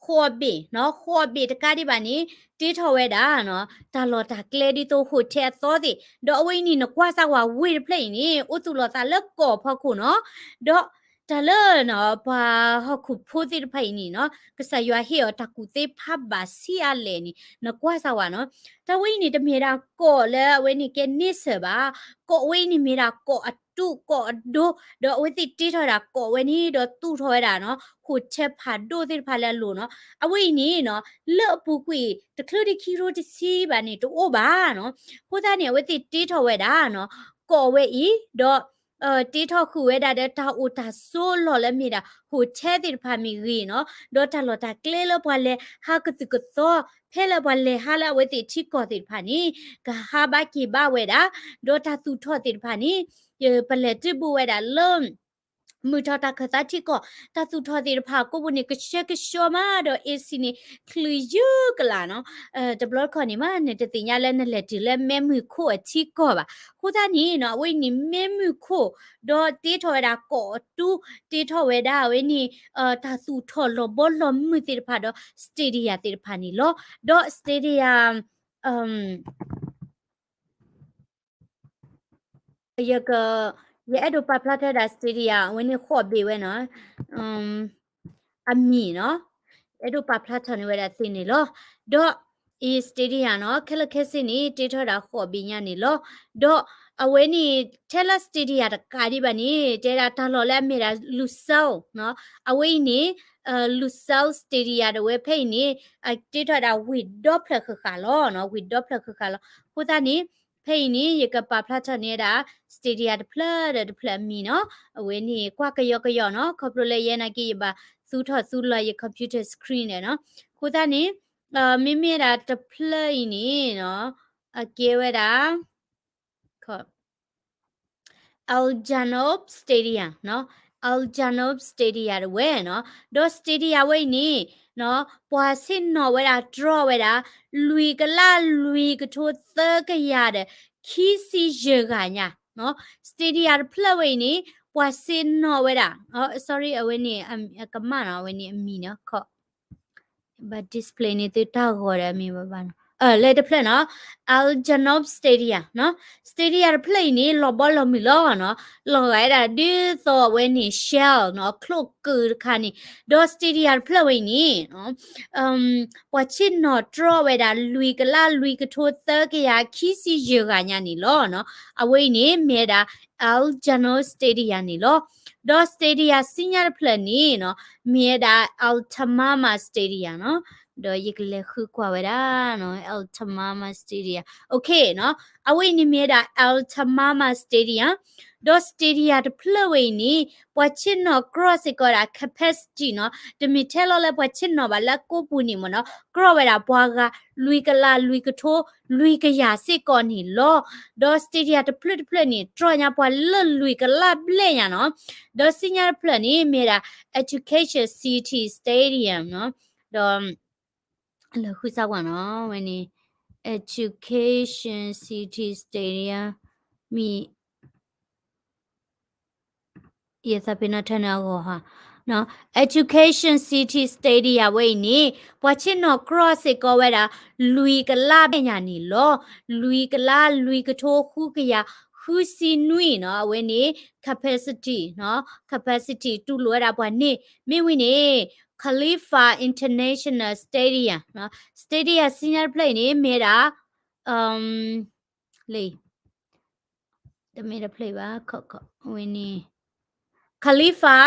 ဃိးဘ့ၣ်နီၤ, ဃိးဘ့ၣ်တကးဒံးဘၣ်န့ၣ် တ့ထီၣ်ဝဲဒၣ်နီၤ, တၢ်လီၢ်တၢ်ကျဲဒ်သိး hotel အသီသ့ၣ်, ဒီးအဝဲအံၤန့ၣ် နကွၢ်စၢ်ဝဲဝ့ၢ်တဖျၢၣ်အံၤန့ၣ် အိၣ်သူၣ်လီၤသးလၢကီၢ်ဖီခိၣ်နီၤ, ဒီးတၢ်လၢနီၤ ပှၤဟီၣ်ခိၣ်ဖိသ့ၣ်တဖၣ်အံၤန့ၣ်နီၤ, ကစၢ်ယွၤဟ့ၣ်အီၤတၢ်ကူၣ်သ့ဖးဘၣ်ဆံးအါလဲၣ်န့ၣ် နကွၢ်စၢ်ဝဲနီၤ, တၢ်ဝဲအံၤန့ၣ် တမ့ၢ်ဒၣ်ကီၢ်လၢအဝဲန့ၣ်ကဲန့ဆၢၣ်ဘၣ်, ကီၢ်ဝဲအံၤန့ၣ်မ့ၢ်ဒၣ်ကီၢ်အတူးကီၢ်အဒိ, ဒီးအဝဲသ့ၣ်တ့ထီၣ်ဝဲဒၣ်ကီၢ်ဝဲန့ၣ် ဒီးသူၣ်ထီၣ်ဝဲဒၣ်နီၤ, hotel ဖးဒိၣ်သ့ၣ်တဖၣ်လၢအလိၤနီၤ, အဝဲအံၤန့ၣ်နီၤ, လၢအပူၤကွံာ်တချုးဒံးခံကထိတဆံဘၣ်န့ၣ် တအိၣ်ဘၣ်နီၤ, အဃိသတးန့ၣ် အဝဲသ့ၣ်တ့ထီၣ်ဝဲဒၣ်နီၤ, ကီၢ်ဝဲအံၤ, ဒီး တ့ထီၣ်ဃုာ်ဝဲဒၣ်ဒီးတၢ်အိၣ်တၢ်ဆိးလီၢ်လၢအမ့ၢ်ဒၣ် hotel သ့ၣ်တဖၣ်မ့ၢ်ဂ့ၤနီၤ, ဒီးတၢ်လီၢ်တၢ်ကျဲလၢပှၤလဲၤဟးကသုၣ်ကသီ ဖဲလၢပှၤလဲၤဟးလၢအဝဲသ့ၣ်ထံကီၢ်သ့ၣ်တဖၣ်န့ၣ် ကဟးဘၣ်က့ၤဘၣ်ဝဲဒၣ်, ဒီးတၢ်သူၣ်ထီၣ်သ့ၣ်တဖၣ်န့ၣ် ပလဲၤတ့ၢ်ဘူးဝဲဒၣ်လၢ မုၢ်ထီၣ်တၢ်ခၢၣ်သးထံကီၢ်, တၢ်သူၣ်ထီၣ်သ့ၣ်တဖၣ်ကိးပူၤန့ၣ် ကဆှဲကဆှီမးဒီး AC န့ၣ် ချုးယုၢ်ကလာ်နီၤ, တဘျီတခီၣ်န့ၣ်မး နတသ့ၣ်ညါလၢနလဲၤတုၤလၢမ့ၢ်မုၢ်ခိၣ်အထံကီၢ်ဘၣ်. အဃိသတးန့ၣ်နီၤ အဝဲအံၤန့ၣ်မ့ၢ်မုၢ်ခိၣ်, ဒီးတ့ထီၣ်ဝဲဒၣ်ကီၢ်အတူး, တ့ထီၣ်ဝဲဒၣ်အဝဲန့ၣ် တၢ်သူၣ်ထီၣ်လီၤဘီလီၤမုၢ်သ့ၣ်တဖၣ်ဒီး stadium သ့ၣ်တဖၣ်န့ၣ်လီၤ. ဒီး stadium ယက, ယအဲၣ်ဒိးပာ်ဖျါထီၣ်ဝဲဒၣ် stadium အဝဲန့ၣ်ဃိးဘ့ၣ်ဝဲနီၤ, အမံၤနီၤ, အဲၣ်ဒိးပာ်ဖျါထီၣ်န့ၢ်ဝဲဒၣ်သ့န့ၣ်လီၤ. ဒီးအံၤ stadium နီၤ ခဲလၢာ်ခဲဆ့န့ၣ် တ့ထီၣ်ဝဲဒၣ်ဃိးဘ့ၣ်ညါန့ၣ်လီၤ. ဒီးအဝဲန့ၣ် ထဲလၢ stadium တကးဒံးဘၣ်န့ၣ် တဲဒၣ်တၢ်လီၢ်လၢအမ့ၢ်ဒၣ် Lusail နီၤ, အဝဲအံၤန့ၣ် Lusail stadium တဝဲဖဲအံၤန့ၣ် တ့ထီၣ်ဝဲဒၣ်ဝ့ၢ်ဒီဖျၢၣ်ဃၣ်ဃၣ်လီၤနီၤ, ဝ့ၢ်ဒီဖျၢၣ်ဃၣ်ဃၣ်လီၤ. အဃိသတးန့ၣ် ဖဲအံၤန့ၣ် ယကပာ်ဖျါထီၣ်န့ၢ်ဝဲဒၣ် stadium တဖျၢၣ်ဒီးတဖျၢၣ်အမံၤနီၤ, အဝဲန့ၣ်ကွၢ်ကယီကယီနီၤ, ခီဖျိလၢယဲနာ်က့ ယဘၣ်သူထီၣ်သူလီၤယ computer screen ဒီးနီၤ. အဃိသတးန့ၣ် မ့မ့ၢ်ဒၣ်တဖျၢၣ်အံၤန့ၣ်နီၤ, အကဲဝဲဒၣ် Al Janoub Stadium နီၤ, Al Janoub Stadium တဝဲနီၤ. ဒီး stadium ဝဲအံၤန့ၣ် ပှၤဆ့ၣ်နီၤဝဲဒၣ်တြီဝဲဒၣ် လွံၢ်ကလးလွံၢ်ကထိသၢကယၤဒီး ခံဆံယဲၢ်ဂၤညါနီၤ. stadium တဖျၢၣ်ဝဲအံၤန့ၣ် ပှၤဆ့ၣ်နီၤဝဲဒၣ်, sorry အဝဲန့ၣ် ကမၣ်နီၤ, အဝဲန့ၣ်အမံၤနီၤ, ဘၣ် display န့ၣ်သုတၢ်ဂီၤဒီးအမံၤဘၣ်ဘၣ်နီၤ. လၢတဖျၢၣ်နီၤ, Al Janoub Stadium နီၤ, stadium တဖျၢၣ်အံၤန့ၣ် လီၤဘီလီၤမုၢ်လီၤနီၤ, လီၤဂာ်ဝဲဒၣ်ဒ်သိးအဝဲန့ၣ် Shell နီၤ, ချိၣ်ကုၢ်တခါန့ၣ်, ဒီး stadium တဖျၢၣ်ဝဲအံၤန့ၣ် ပှၤဆ့ၣ်နီၤတြီဝဲဒၣ် လွံၢ်ကလးလွံၢ်ကထိသၢကယၤခံဆံယဲၢ်ဂၤညါန့ၣ်လီၤနီၤ. အဝဲအံၤန့ၣ် မ့ၢ်ဝဲဒၣ် Al Janoub Stadium န့ၣ်လီၤ. ဒီး stadium ဆူညါတဖျၢၣ်န့ၣ်နီၤ, မ့ၢ်ဝဲဒၣ် Al Tamama Stadium နီၤ. ဒီးယကလဲၤဃုကွၢ်ဝဲဒၣ်နီၤ, Al Tamama Stadium, okay နီၤ. အဝဲအံၤန့ၣ်မ့ၢ်ဝဲဒၣ် Al Tamama Stadium, ဒီး stadium တဖျၢၣ်ဝဲအံၤန့ၣ် ပှၤဆ့ၣ်နီၤကြီစ့ၢ်ကီးဝဲဒၣ် capacity နီၤ, တမ့ၢ်ထဲလီၤလၢပှၤဆ့ၣ်နီၤဘၣ်လၢကိးပူၤန့ၣ်မ့ၢ်နီၤ, ကြီဝဲဒၣ်ပှၤဂၤ လွံၢ်ကလးလွံၢ်ကထိ လွံၢ်ကယၤစ့ၢ်ကီးန့ၣ်လီၤ. ဒီး stadium တဖျၢၣ်တဖျၢၣ်န့ၣ် ကြီညါပှၤလၢလွံၢ်ကလးဘျဲၣ်ညါနီၤ. ဒီးဆူညါတဖျၢၣ်န့ၣ် မ့ၢ်ဝဲဒၣ် Education City Stadium နီၤ. ဒီး လဲၤဃုစၢ်ကွၢ်နီၤ, ဝဲန့ၣ် Education City Stadium မ့ၢ် ယသးပ့ၤနီၣ်ထၢနုာ်အဂီၢ်ဟါ, Education City Stadium ဝဲအံၤန့ၣ် ပှၤဆ့ၣ်နီၤကြီစ့ၢ်ကီးဝဲဒၣ် လွံၢ်ကလးဘျဲၣ်ညါန့ၣ်လီၤ. လွံၢ်ကလးလွံၢ်ကထိဃုကယၤဃုဆံနွံနီၤ, အဝဲန့ၣ် capacity နီၤ, capacity တူၢ်လိာ်ဝဲဒၣ်ပှၤန့ၣ်, မ့ၢ်ဝံၤန့ၣ် Khalifa International Stadium နီၤ, stadium ဆူညါတဖျၢၣ်အံၤန့ၣ် မ့ၢ်ဝဲဒၣ် လၢ တမ့ၢ်တဖျၢၣ်ဘၣ်, ဝဲန့ၣ် Khalifa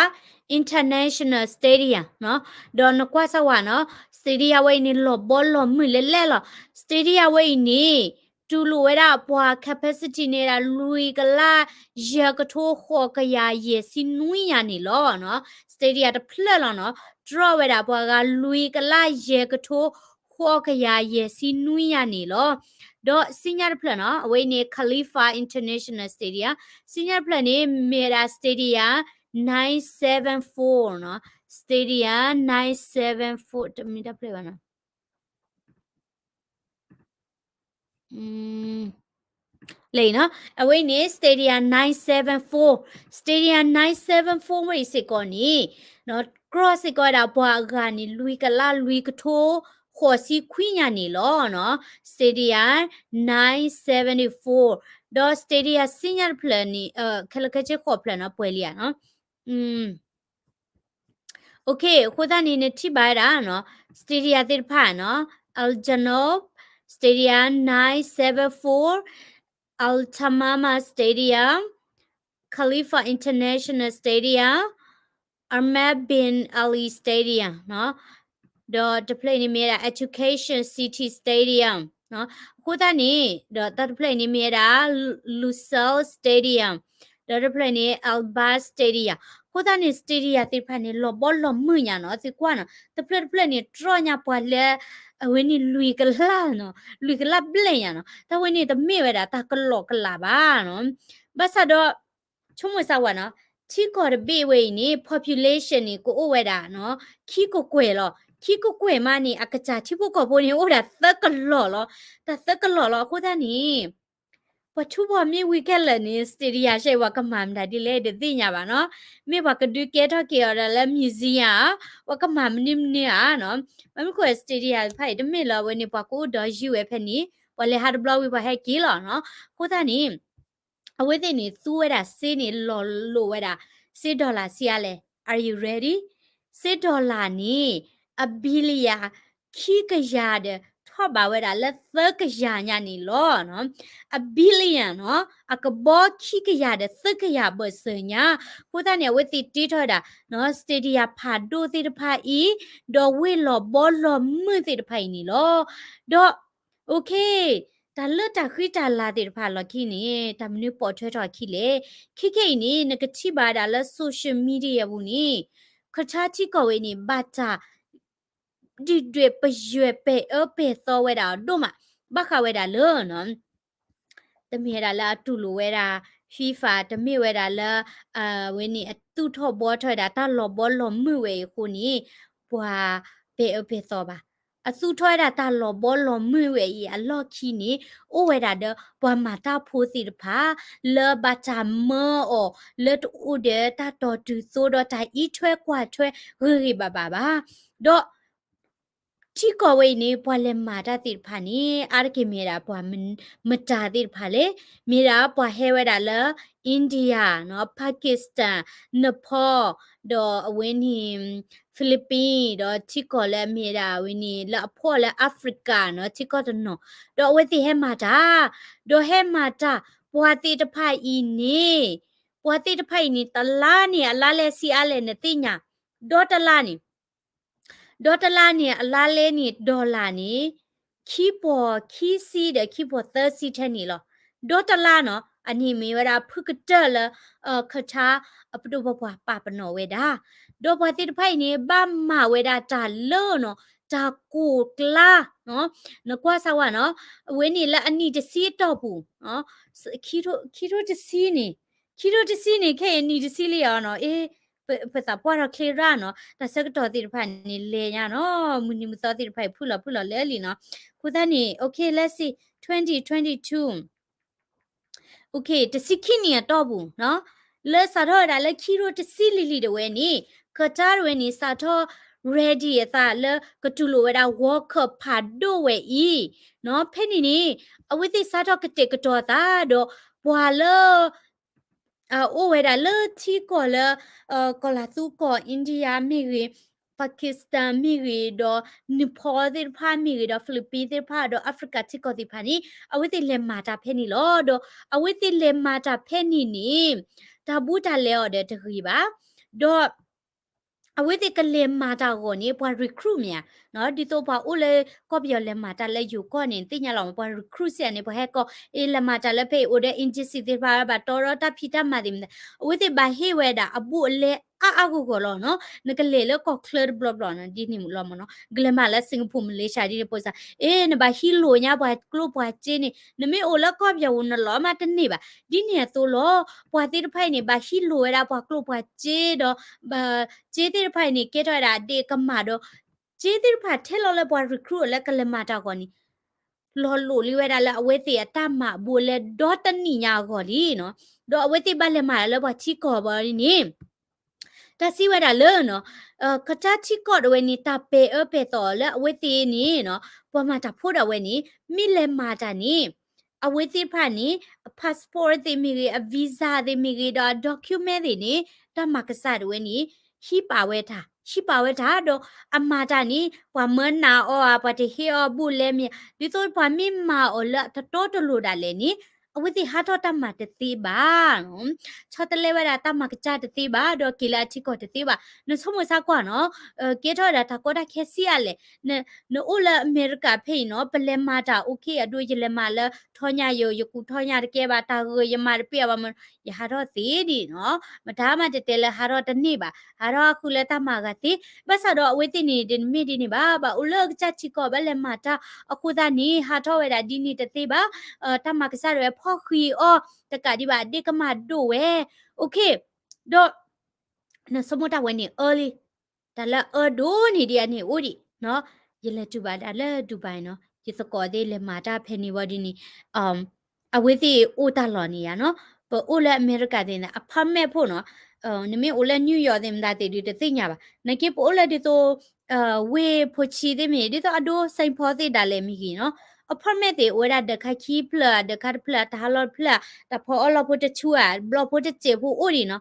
International Stadium နီၤ, ဒီးနကွၢ်စၢ်ဝဲနီၤ, stadium ဝဲအံၤန့ၣ် လီၤဘီလီၤမုၢ်လဲၣ်လဲၣ်လီၤ. stadium ဝဲအံၤန့ၣ် တူၢ်လိာ်ဝဲဒၣ်ပှၤ capacity န့ၣ်ဒၣ် လွံၢ်ကလးယဲၢ်ကထိဃိးကယၤယဲၢ်ဆံနွံညါန့ၣ်လီၤနီၤ. stadium တဖျၢၣ်လီၤနီၤ, တြီဝဲဒၣ်ပှၤဂၤလွံၢ်ကလးယဲၢ်ကထိဃိးကယၤယဲၢ်ဆံနွံညါန့ၣ်လီၤ. ဒီးစံၣ်ညီၣ်တဖျၢၣ်နီၤ, အဝဲအံၤန့ၣ် Khalifa International Stadium, စံၣ်ညီၣ်တဖျၢၣ်န့ၣ် မ့ၢ်ဝဲဒၣ် stadium nine seven four နီၤ, stadium nine seven four တမ့ၢ်တဖျၢၣ်ဘၣ်နီၤ. လဲၤနီၤ, အဝဲအံၤန့ၣ် stadium nine seven four, stadium nine seven four ဝဲအံၤစ့ၢ်ကီးန့ၣ် ကြၢးစ့ၢ်ကီးဝဲဒၣ်ပှၤအဂၤန့ၣ် လွံၢ်ကလးလွံၢ်ကထိဃိးဆံခွံညါန့ၣ်လီၤနီၤ. stadium nine seventy four, ဒီး stadium စံၣ်ညီၣ်တဖျၢၣ်န့ၣ် ခဲလၢာ်ခဲဆ့ဃိးဖျၢၣ်နီၤ ပှဲၤလံဧါနီၤ. အဃိသတးန့ၣ် နထံၣ်ဘၣ်ဝဲဒၣ်နီၤ, stadium သ့ၣ်တဖၣ်နီၤ, Al Janoub Stadium nine seven four, Al Tamama Stadium, Khalifa International Stadium, Ahmed bin Ali Stadium နီၤ, ဒီးတဖျၢၣ်အံၤန့ၣ်မ့ၢ်ဝဲဒၣ် Education City Stadium နီၤ, အဃိသတးန့ၣ် ဒီးတၢ်တဖျၢၣ်အံၤန့ၣ်မ့ၢ်ဝဲဒၣ် Lusail Stadium, ဒီးတဖျၢၣ်န့ၣ် Al Bayt Stadium. အဃိသတးန့ၣ် stadium သ့ၣ်တဖၣ်န့ၣ် လီၤဘီလီၤမုၢ်ညါနီၤ, သုကွၢ်နီၤ, တဖျၢၣ်တဖျၢၣ်န့ၣ် တြီညါပှၤလၢ အဝဲန့ၣ်လွံၢ်ကလးနီၤ, လွံၢ်ကလးဘျဲၣ်ညါနီၤ, တၢ်ဝဲန့ၣ်တမ့ၢ်ဝဲဒၣ်တၢ်ကလီကလးဘၣ်နီၤ. ဘၣ်ဆၣ်ဒီး ဆိကမိၣ်စၢ်ဝဲနီၤ, ထံကီၢ်တဘ့ၣ်ဝဲအံၤန့ၣ် population န့ၣ် ကအိၣ်ဝဲဒၣ်နီၤ, ခံကကွဲၢ်လီၤ. ခံကကွဲၢ်မးန့ၣ် အကစၢ်ထံဖိကီၢ်ဖိန့ၣ် အိၣ်ဒၣ်သၢကလီၢ်လီၤ. တၢ်သၢကလီၢ်လီၤ. အဃိသတးန့ၣ် ပှၤထူပှၤမ့ၢ်ဝံၤခဲလၢာ်န့ၣ် stadium ရှဲ ပှၤကမၤမတၤဒ်လဲၣ် တသ့ၣ်ညါဘၣ်နီၤ. မ့ၢ်ပှၤကဒုးကဲထီၣ်က့ၤအီၤဒီးလၢ museum ဧါ, ပှၤကမၤမနုၤမနုၤဧါနီၤ. မ့မ့ၢ်ကွၢ် stadium တဖၣ်အံၤ တမ့ၢ်လၢအဝဲန့ၣ် ပှၤကအိၣ်ဒီးယုၢ်ဝဲဖဲန့ၣ်, ပှၤလဲၤဟးတဘျီဝံၤပှၤဟဲက့ၤလီၤနီၤ. အဃိသတးန့ၣ် အဝဲသ့ၣ်န့ၣ် သူဝဲဒၣ်စ့န့ၣ် လီၤလိာ်ဝဲဒၣ် စ့ dollar ဆံးအါလဲၣ်. Are you ready? စ့ dollar န့ၣ် အ billion ခံကယၤဒီး ထီၣ်ဘးဝဲဒၣ်လၢသၢကယၤညါန့ၣ်လီၤ. အ billion နီၤ, အကဘီခံကယၤဒီးသၢကယၤဘၢၣ်စၢၤညါ. အဃိသတးန့ၣ် အဝဲသ့ၣ်တ့ထီၣ်ဝဲဒၣ် stadium ဖးဒိၣ်သ့ၣ်တဖၣ်အံၤ, ဒီးဝ့ၢ်လီၤဘီလီၤမုၢ်သ့ၣ်တဖၣ်အံၤန့ၣ်လီၤ. ဒီး okay, တၢ်လၢတၢ်ဃံတၢ်လၤသ့ၣ်တဖၣ်အလီၢ်ခံန့ၣ် တၢ်မနုၤပိာ်ထွဲထီၣ်အခံလဲၣ်. ခဲခဲအံၤန့ၣ် နကထံၣ်ဘၣ်ဝဲဒၣ်လၢ social media ပူၤန့ၣ် Qatar ထံကီၢ်ဝဲန့ၣ် ဘၣ်တၢ် ဒုၣ်ဒွဲၣ်ပယွဲၢ်ပဲာ်အၢပဲာ်သီဝဲဒၣ်အီၤဒိၣ်မး, ဘၣ်ဃးဝဲဒၣ်လၢ တမ့ၢ်ဝဲဒၣ်လၢအတူၢ်လိာ်ဝဲဒၣ် FIFA, တမ့ၢ်ဝဲဒၣ်လၢ အဝဲန့ၣ် အသူၣ်ထီၣ်ဘှီထီၣ်ဝဲဒၣ်တၢ်လီၤဘီလီၤမုၢ်ဝဲအံၤအဃိန့ၣ် ပှၤပဲာ်အၢပဲာ်သီဘၣ်. အသူၣ်ထီၣ်ဝဲဒၣ်တၢ်လီၤဘီလီၤမုၢ်ဝဲအံၤအလီၢ်ခံန့ၣ် အိၣ်ဝဲဒၣ်ဒီးပှၤမၤတၢ်ဖိသ့ၣ်တဖၣ် လၢဘၣ်တၢ်မၢအီၤ လၢတအိၣ်ဒီးတၢ်တီၢ်တုၤသိဒီးတၢ်အံးထွဲကွၢ်ထွဲဂ့ၤဂ့ၤဘၣ်ဘၣ်ဘၣ်. ဒီး ထံကီၢ်ဝဲအံၤန့ၣ် ပှၤလဲၤမၤတၢ်သ့ၣ်တဖၣ်န့ၣ် အါတက့ၢ်မ့ၢ်ဒၣ်ပှၤမတၤသ့ၣ်တဖၣ်လဲၣ်, မ့ၢ်ဒၣ်ပှၤဟဲဝဲဒၣ်လၢ India နီၤ, Pakistan, Nepal, ဒီးအဝဲန့ၣ် Philippines, ဒီးထံကီၢ်လၢအမ့ၢ်ဒၣ်ဝဲန့ၣ် လၢအဖှီၣ်လၢ Africa နီၤ, ထံကီၢ်တနီၤ, ဒီးအဝဲသ့ၣ်ဟဲမၤတၢ်, ဒီးဟဲမၤတၢ်, ပှၤသ့ၣ်တဖၣ်အံၤန့ၣ်, ပှၤသ့ၣ်တဖၣ်အံၤန့ၣ် တလါန့ၣ် အလါလဲဆံးအါလဲၣ်နသ့ၣ်ညါ, ဒီးတလါန့ၣ် ဒီးတလါန့ၣ် အလါလဲန့ၣ် dollar န့ၣ် ခံပိာ်ခံဆံဒီးခံပိာ်သၢဆံထဲန့ၣ်လီၤ. ဒီးတလါနီၤ, အန့ၣ်မ့ၢ်ဝဲဒၣ်ဖုကတၢၢ်လၢ Qatar အပဒိၣ်ပပှၢ်ပာ်ပနီၣ်ဝဲဒၣ်, ဒီးပှၤသ့ၣ်တဖၣ်အံၤန့ၣ် ဘၣ်မၤဝဲဒၣ်တၢ်လၢနီၤ, တၢ်ကိၢ်ကျါ, နကွၢ်စၢ်ဝဲနီၤ, အဝဲန့ၣ်လၢအနံၣ်တဆံအတီၢ်ပူၤ, ခံထိတဆံန့ၣ်, ခံထိတဆံန့ၣ် ခဲအံၤနံၣ်တဆံလံဧါနီၤ, အ့ ပသးပှၢ်ထီၣ်ချ့ရၣ်နီၤ, တၢ်ဆၢကတီၢ်သ့ၣ်တဖၣ်န့ၣ် လဲၤညါနီၤ, မုၢ်နံၤမုၢ်သီသ့ၣ်တဖၣ်အံၤ ဖုၣ်လီၤဖုၣ်လီၤလၢလံနီၤ, အဃိသတးန့ၣ် okay, let's see, twenty twenty-two, okay, တဆံခံနံၣ်အတီၢ်ပူၤနီၤ, လၢစးထီၣ်ဝဲဒၣ်လၢခံထိတဆံလံၤလံၤတဝဲန့ၣ်, Qatar တဝဲန့ၣ် စးထီၣ် ready အသးလၢကတူၢ်လိာ်ဝဲဒၣ် World Cup ဖးဒိၣ်ဝဲအံၤ, ဖဲန့ၣ်န့ၣ် အဝဲသ့ၣ်စးထီၣ်ကတဲာ်ကတီၤသးဒီး ပှၤလၢ အိၣ်ဝဲဒၣ်လၢထံကီၢ်လၢ ကီၢ်လၤသူကီၢ် India မ့ၢ်ဂ့ၤ, Pakistan မ့ၢ်ဂ့ၤ, ဒီး Nepal သ့ၣ်တဖၣ်မ့ၢ်ဂ့ၤ, ဒီး Philippines သ့ၣ်တဖၣ်, ဒီး Africa ထံကီၢ်သ့ၣ်တဖၣ်န့ၣ် အဝဲသ့ၣ်လဲၤမၤတၢ်ဖဲန့ၣ်လီၤ. ဒီးအဝဲသ့ၣ်လဲၤမၤတၢ်ဖဲန့ၣ်န့ၣ် တၢ်ဘူးတၢ်လဲအီၤဒီးတဂ့ၤဘၣ်, ဒီး အဝဲသ့ၣ်ကလဲၤမၤတၢ်အဂီၢ်န့ၣ် ပှၤ recruit မ့ၢ်ဧါ, ဒ်သိးပှၤအိၣ်လၢကီၢ်ပယီၤလဲၤမၤတၢ်လၢယိၤကီၢ်န့ၣ် သ့ၣ်ညါလီၤမး ပှၤ recruit စ့ၣ်ဧါန့ၣ် ပှၤဟဲကိး အ့ လဲၤမၤတၢ်လၢဖဲအံၤ အိၣ်ဒီး agency သ့ၣ်တဖၣ် ဘၣ်တီဒီးတၢ်ဖံးတၢ်မၤသ့ၣ်မတၤ, အဝဲသ့ၣ်ဘၣ်ဟ့ၣ်ဝဲဒၣ်အဘူးအလဲအါအါဂီၢ်ဂီၢ်လီၤနီၤ. နကလဲၤလၢကီၢ်ချၢတဘျီဘျီနီၤ ဒ်န့ၣ်လီၤမးနီၤ, ကလဲၤမၤလၢ Singapore Malaysia ဒ်န့ၣ် ပိစၢ် အ့ နဘၣ်ဟံးလိာ်ညါပှၤကျိၣ်ပှၤစ့န့ၣ် နမ့ၢ်အိၣ်လၢကီၢ်ပယီၤပူၤနလီၤမးတန့ၢ်ဘၣ်. ဒ်န့ၣ်အသိးလီၤ ပှၤသ့ၣ်တဖၣ်အံၤန့ၣ် ဘၣ်ဟံးလိာ်ဝဲဒၣ်ပှၤကျိၣ်ပှၤစ့ဒီး စ့သ့ၣ်တဖၣ်အံၤန့ၣ် ကဲထီၣ်ဝဲဒၣ်ဒ့ၣ်ကမၣ်ဒီး စ့သ့ၣ်တဖၣ်ထဲလီၤလၢပှၤ recruit အီၤလၢကလဲၤမၤတၢ်အဂီၢ်န့ၣ် လီၤလိာ်လံဝဲဒၣ်လၢအဝဲသ့ၣ်အတၢ်မၤအဘူးအလဲဒီတနံၣ်ညါအဂီၢ်လံနီၤ. ဒီးအဝဲသ့ၣ်ဘၣ်လဲၤမၤတၢ်လၢပှၤထံကီၢ်ဘၣ်ဒ်န့ၣ် တၢ်စံးဝဲဒၣ်လၢ ကစၢ်ထံကီၢ်ဒၣ်ဝဲန့ၣ် တၢ်ပဲာ်အၢပဲာ်သီၣ်အီၤလၢအဝဲသ့ၣ်န့ၣ်နီၤ ပှၤမၤတၢ်ဖိဒၣ်ဝဲန့ၣ် မ့ၢ်လဲၤမၤတၢ်န့ၣ် အဝဲသ့ၣ်တဖၣ်န့ၣ် အ passport သ့ၣ်မ့ၢ်ဂ့ၤ အ visa သ့ၣ်မ့ၢ်ဂ့ၤဒီး အ document သ့ၣ်န့ၣ် တၢ်မၤကစၢ်ဒၣ်ဝဲန့ၣ် ဟံးပာ်ဝဲတၢ် ဟံးပာ်ဝဲတၢ်ဒီး အမၤတၢ်န့ၣ် ပှၤမၢနာ်အီၤဧါ ပှၤတဟ့ၣ်အီၤဘူးလဲမ့ၢ် ဒ်သိးပှၤမ့ၢ်မၤအီၤလၢအတတီတလိၤဒၣ်လဲာ်န့ၣ် အဝဲသ့ၣ်ဟးထီၣ်တၢ်မၤတသ့ဘၣ် ဆီတလဲဝဲဒၣ်တၢ်မၤကစၢ်တသ့ဘၣ် ဒီးက့ၤလၢအထံကီၢ်တသ့ဘၣ်. နဆိကမိၣ်ဆၢကွၢ်နီၤ ကဲထီၣ်ဝဲဒၣ်တၢ်ကီတၢ်ခဲဆံးအါလဲၣ်. နအိၣ်လၢအမဲရကၤဖဲအံၤနီၤ ပလဲၤမၤတၢ် okay အဒိ ယလဲၤမၤလၢထီညါယိၤ ယကူၣ်ထီညါတကဲဘၣ် တၢ်ဂ့ၤယမၤတပ့ၢ်အဘၣ်မး ယဟးထီၣ်သ့ဒ်နီၤ မတၤမးတတဲလၢဟးထီၣ်တန့ၢ်ဘၣ် ဟးထီၣ်ဃုာ်လၢတၢ်မၤအဂၤသ့ ဘၣ်ဆၣ်ဒီးအဝဲသ့ၣ်န့ၣ် တမ့ၢ်ဒ်န့ၣ်ဘၣ် ဘၣ်အိၣ်လၢကစၢ်ထံကီၢ် ဘၣ်လဲၤမၤတၢ်အဃိသတးန့ၣ် ဟးထီၣ်ဝဲဒၣ်ဒ်န့ၣ်တသ့ဘၣ် တၢ်မၤကစၢ်ဒၣ်ဝဲဖီၣ်ဃံးအီၤ တကးဒံးဘၣ် အဒ့ၣ်ကမၣ်ဒိၣ်ဝဲ okay ဒီး နဆိကမိၣ်တၢ်ဝဲန့ၣ်အၢလံ တၢ်လၢအၢဒိၣ်န့ၢ်ဒံးအန့ၣ်အိၣ်ဒံးနီၤ ယလဲၤတူၢ်ဘၣ်ဒၣ်လၢ Dubai နီၤ ယသကိးသ့ၣ်လဲၤမၤတၢ်ဖဲန့ၣ်ဝံၤဒ်န့ၣ် အဝဲသ့ၣ်အိၣ်တၢ်လီၢ်န့ၣ်ယါနီၤ ပအိၣ်လၢအမဲရကၤသ့ၣ်န့ၣ် apartment ဖိနီၤ နမ့ၢ်အိၣ်လၢ New York သ့ၣ်မတၤသ့ၣ်ဒုးတသ့ၣ်ညါဘၣ် နာ်က့ပအိၣ်လၢဒ်သိး ဝ့ၢ်ဖိဆံးသ့ၣ်မ့ၢ် ဒ်သိးအဒိ Saint Paul သ့ၣ်ဒၣ်လဲာ်မ့ၢ်ဂ့ၤနီၤ apartment သ့ၣ်အိၣ်ဝဲဒၣ်ဒီးခါခံဖျၢၣ် ဒီးခါတဖျၢၣ် တၢ်ဟးလီၢ်တဖျၢၣ် တၢ်ဖီအီၣ်လီၢ်ဖိတဆူၣ်ဧါ ဘျီဖိတစဲးဖိအိၣ်ဒံးနီၤ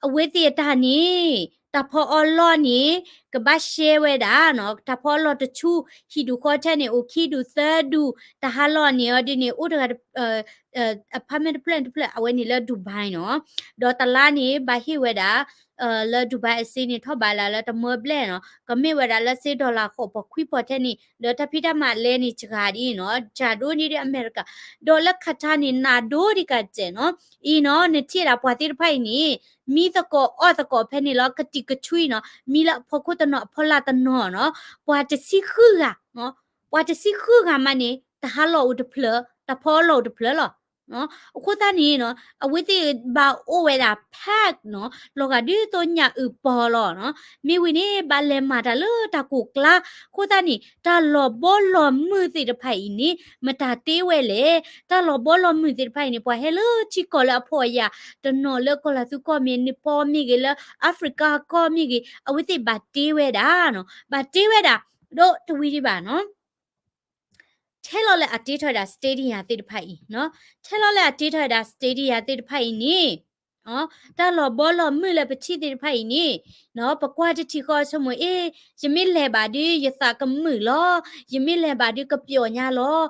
အဝဲသ့ၣ်အတၢ်န့ၣ် တၢ်ဖီအီၣ်လီၢ်န့ၣ် ကဘၣ်ရှဲဝဲဒၣ်နီၤ တၢ်ဖီအီၣ်လီၢ်တဆူၣ် ဟံၣ်ဒူၣ်ဃီထဲန့ၣ် အိၣ်ခံဒူၣ်သၢဒူၣ် တၢ်ဟးလီၢ်န့ၣ်အီၤဒ်န့ၣ် အိၣ်တဂၤ apartment တဖျၢၣ်တဖျၢၣ် အဝဲန့ၣ်လၢ Dubai နီၤ ဒီးတလါန့ၣ် ဘၣ်ဟ့ၣ်ဝဲဒၣ် လၢ Dubai အစ့န့ၣ် ထီၣ်ဘးလၢ်လၢတမၢဘျဲၣ်နီၤ ကမ့ၢ်ဝဲဒၣ်လၢစ့ dollar ဃိးပီၢ်ခွံပီၢ်ထဲန့ၣ် ဒီးတၢ်ဖံးတၢ်မၤလဲန့ၣ်စှၤဒ်အံၤနီၤ စှၤဒိၣ်န့ၢ်ဒံးအမဲရကၤ ဒီးလၢ Qatar န့ၣ် နးဒိၣ်ဒံးကတၢၢ်နီၤ အံၤနီၤ နထံၣ်ဒၣ်ပှၤသ့ၣ်တဖၣ်အံၤန့ၣ် မံသကိးအီၣ်သကိးဖဲန့ၣ်လီၤ ကတံာ်ကထွံနီၤ မံလၢအဖီခိၣ်တနီၤအဖီလာ်တနီၤနီၤ ပှၤတဆံဃုဂၤ ပှၤတဆံဃုဂၤမးန့ၣ် တၢ်ဟးလီၢ်အိၣ်တဖျၢၣ် တၢ်ဖီအီၣ်လီၢ်အိၣ်တဖျၢၣ်လီၤ အဃိသတးန့ၣ်နီၤ အဝဲသ့ၣ်ဘၣ်အိၣ်ဝဲဒၣ် pack နီၤ လီၤဂာ်ဒ်သိးညၣ်အုၣ်ပီၤလီၤနီၤ မ့ၢ်ဝံၤန့ၣ် ဘၣ်လဲၤမၤတၢ်လၢတၢ်ကိၢ်ကျါ အဃိသတးန့ၣ် တၢ်လီၤဘီလီၤမုၢ်သ့ၣ်တဖၣ်အံၤန့ၣ် မတၤတ့ဝဲလဲၣ် တၢ်လီၤဘီလီၤမုၢ်သ့ၣ်တဖၣ်အံၤန့ၣ် ပှၤဟဲလၢထံကီၢ်လၢအဖှီၣ်အယာ် တနီၤလၢကီၢ်လၤသူကီၢ်မ့ၢ် Nepal မ့ၢ်ဂ့ၤ လၢ Africa ကီၢ်မ့ၢ်ဂ့ၤ အဝဲသ့ၣ်ဘၣ်တ့ဝဲဒၣ်နီၤ ဘၣ်တ့ဝဲဒၣ် ဒီးတဝံၤဒံးဘၣ်နီၤ ထဲလီၤလၢအတ့ထီၣ်ဝဲဒၣ် stadium သ့ၣ်တဖၣ်အံၤနီၤ ထဲလီၤလၢအတ့ထီၣ်ဝဲဒၣ် stadium သ့ၣ်တဖၣ်အံၤန့ၣ် တၢ်လီၤဘီလီၤမုၢ်လၢပထံၣ်သ့ၣ်တဖၣ်အံၤန့ၣ် ပကွၢ်တထံၣ်ဃီဆိကမိၣ် အ့ ယမ့ၢ်လဲၤဘၣ်ဒုး ယသးကမုာ်လီၤ ယမ့ၢ်လဲၤဘၣ်ဒုးကပျီၣ်ညါလီၤ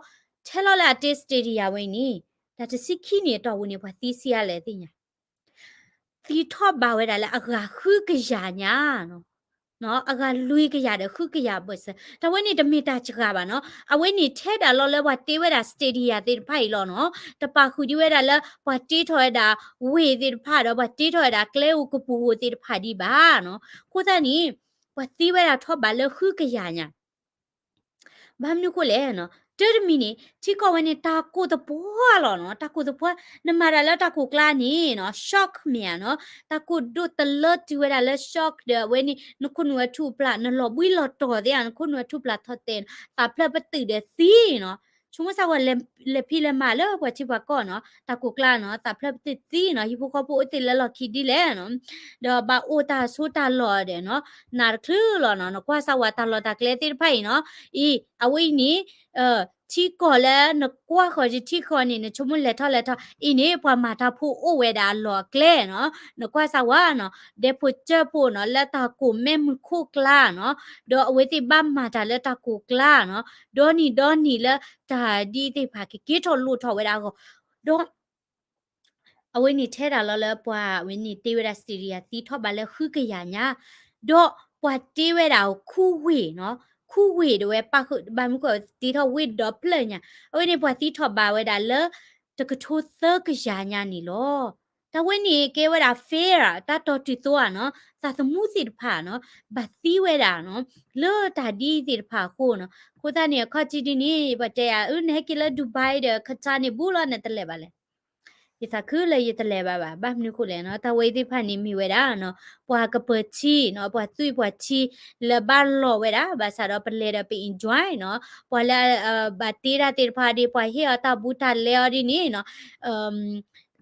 ထဲလီၤလၢအတ့ stadium ဝဲအံၤန့ၣ် တၢ်တဆံခံနံၣ်အတီၢ်ပူၤန့ၣ် ပှၤသံဆံးအါလဲၣ်သ့ၣ်ညါ သံထီၣ်ဘးဝဲဒၣ်လၢအဂၤဃုကယၤညါ အဂၤလွံၢ်ကယၤဒီးဃုကယၤဘၣ်ဆၣ် တၢ်ဝဲန့ၣ်တမ့ၢ်တၢ်စှၤဘၣ်နီၤ အဝဲန့ၣ်ထဲဒၣ်လီၤလၢပှၤတ့ဝဲဒၣ် stadium သ့ၣ်တဖၣ်အံၤလီၤနီၤ တပာ်ဃုာ်ဒံးဝဲဒၣ်လၢ ပှၤတ့ထီၣ်ဝဲဒၣ်ဝ့ၢ်သ့ၣ်တဖၣ်ဒီး ပှၤတ့ထီၣ်ဝဲဒၣ်ကျဲအိၣ်ကပူၤဧိၤသ့ၣ်တဖၣ်ဒံးဘၣ်နီၤ အဃိသတးန့ၣ် ပှၤသံဝဲဒၣ်ထီၣ်ဘးလၢဃုကယၤညါ ဘၣ်မနုၤအဃိလဲၣ်နီၤ တၢ်တမံၤန့ၣ် ထံကီၢ်ဝဲန့ၣ် တၢ်ကိၢ်သပှၢ်လီၤနီၤ တၢ်ကိၢ်သပှၢ် နမၤတၢ်လၢတၢ်ကိၢ်ကျါန့ၣ်နီၤ shock မ့ၢ်ဧါနီၤ တၢ်ကိၢ်ဒိၣ်တလၢတုၤဝဲဒၣ်လၢ shock ဒီးအဝဲန့ၣ် နခိၣ်နူာ်ဝဲထူၣ်ပျၢ် နလီၤဘှံးလီၤတီၤသ့ဧါ နခိၣ်နူာ်ဝဲထူၣ်ပျၢ်ထီၣ်တဲာ် သးဖျၢၣ်ပတုာ်ဒီးသံနီၤ ဆိကမိၣ်စၢ်ဝဲ လဲၤဖံးလဲၤမၤလၢပှၤထံပှၤကီၢ်နီၤ တၢ်ကိၢ်ကျါနီၤ သးဖျၢၣ်ပတုာ်သံနီၤ ဟံၣ်ဖိဃီဖိအိၣ်သ့ၣ်လၢလီၢ်ခံဒ်လဲၣ်နီၤ ဒီးဘၣ်အိၣ်တၢ်ဆိတၢ်လီၢ်ဒီးနီၤ နးတချုးလီၤနီၤ နကွၢ်စၢ်ဝဲတၢ်လီၢ်တၢ်ကျဲသ့ၣ်တဖၣ်အံၤနီၤ အံၤ အဝဲအံၤန့ၣ် ထံကီၢ်လၢနကွၢ်ဃီၤယထံကီၢ်န့ၣ် နဆိကမိၣ်လဲၤထီၣ်လဲၤထီၣ် အံၤန့ၣ် ပှၤမၤတၢ်ဖိအိၣ်ဝဲဒၣ်အလီၢ်အကျဲနီၤ နကွၢ်စၢ်ဝဲနီၤ ဒဲဖိစၢၢ်ဖိနီၤ လၢတၢ်ကိၢ်မဲမုၢ်ခိၣ်ကျါနီၤ ဒီးအဝဲသ့ၣ်ဘၣ်မၤတၢ်လၢတၢ်ကိၢ်ကျါနီၤ ဒီနံၤဒီနံၤလၢတၢ်ဒ်သ့ၣ်တဖၣ်ကက့ၤထီၣ်လိၣ်ထီၣ်ဝဲဒၣ်အဂီၢ် ဒီး အဝဲန့ၣ်ထဲဒၣ်လီၤလၢပှၤဝဲန့ၣ်တ့ဝဲဒၣ် Syria သံထီၣ်ဘၣ်လၢဃုကယၤညါ, ဒီးပှၤတ့ဝဲဒၣ်ခူဝ့ၢ်နီၤ, ခူဝ့ၢ်ဒၣ်ဝဲပၣ်ဃုာ် ဘၣ်မနုၤဃိတ့ထီၣ်ဝ့ၢ်ဒီဖျၢၣ်ညါ, အဝဲန့ၣ်ပှၤသံထီၣ်ဘၣ်ဝဲဒၣ်လၢ တကထိသၢကယၤညါန့ၣ်လီၤ. တၢ်ဝဲန့ၣ်ကဲဝဲဒၣ် fair တၢ်တီတုၤသိဧါနီၤ, သးသမူသ့ၣ်တဖၣ်နီၤ ဘၣ်သံဝဲဒၣ်နီၤ လၢတၢ်ဒ်သ့ၣ်တဖၣ်အဃိနီၤ. အဃိသတးန့ၣ် အခီၣ်ထံးဒ်န့ၣ် ပှၤတဲယၤ အၢ နဟဲက့ၤလၢ Dubai ဒီး Qatar န့ၣ်ဘူးလီၤ နတလဲၤဘၣ်လဲၣ်. ယသးခုလၢယတလဲၤဘၣ်ဘၣ်, ဘၣ်မနုၤဃိလဲၣ်နီၤ, တၢ်ဝဲသ့ၣ်တဖၣ်န့ၣ်မ့ၢ်ဝဲဒၣ်နီၤ ပှၤကပၢၤထံနီၤ, ပှၤသွံၣ်ပှၤထံလၢဘၣ်လီၤဝဲဒၣ်, ဘၣ်ဆၣ်ဒီးပလဲၤဒီးပ enjoy နီၤ, ပှၤလၢ ဘၣ်တ့တၢ်သ့ၣ်တဖၣ်ဒီး ပှၤဟ့ၣ်အီၤတၢ်ဘူးတၢ်လဲအီၤဒ်န့ၣ်နီၤ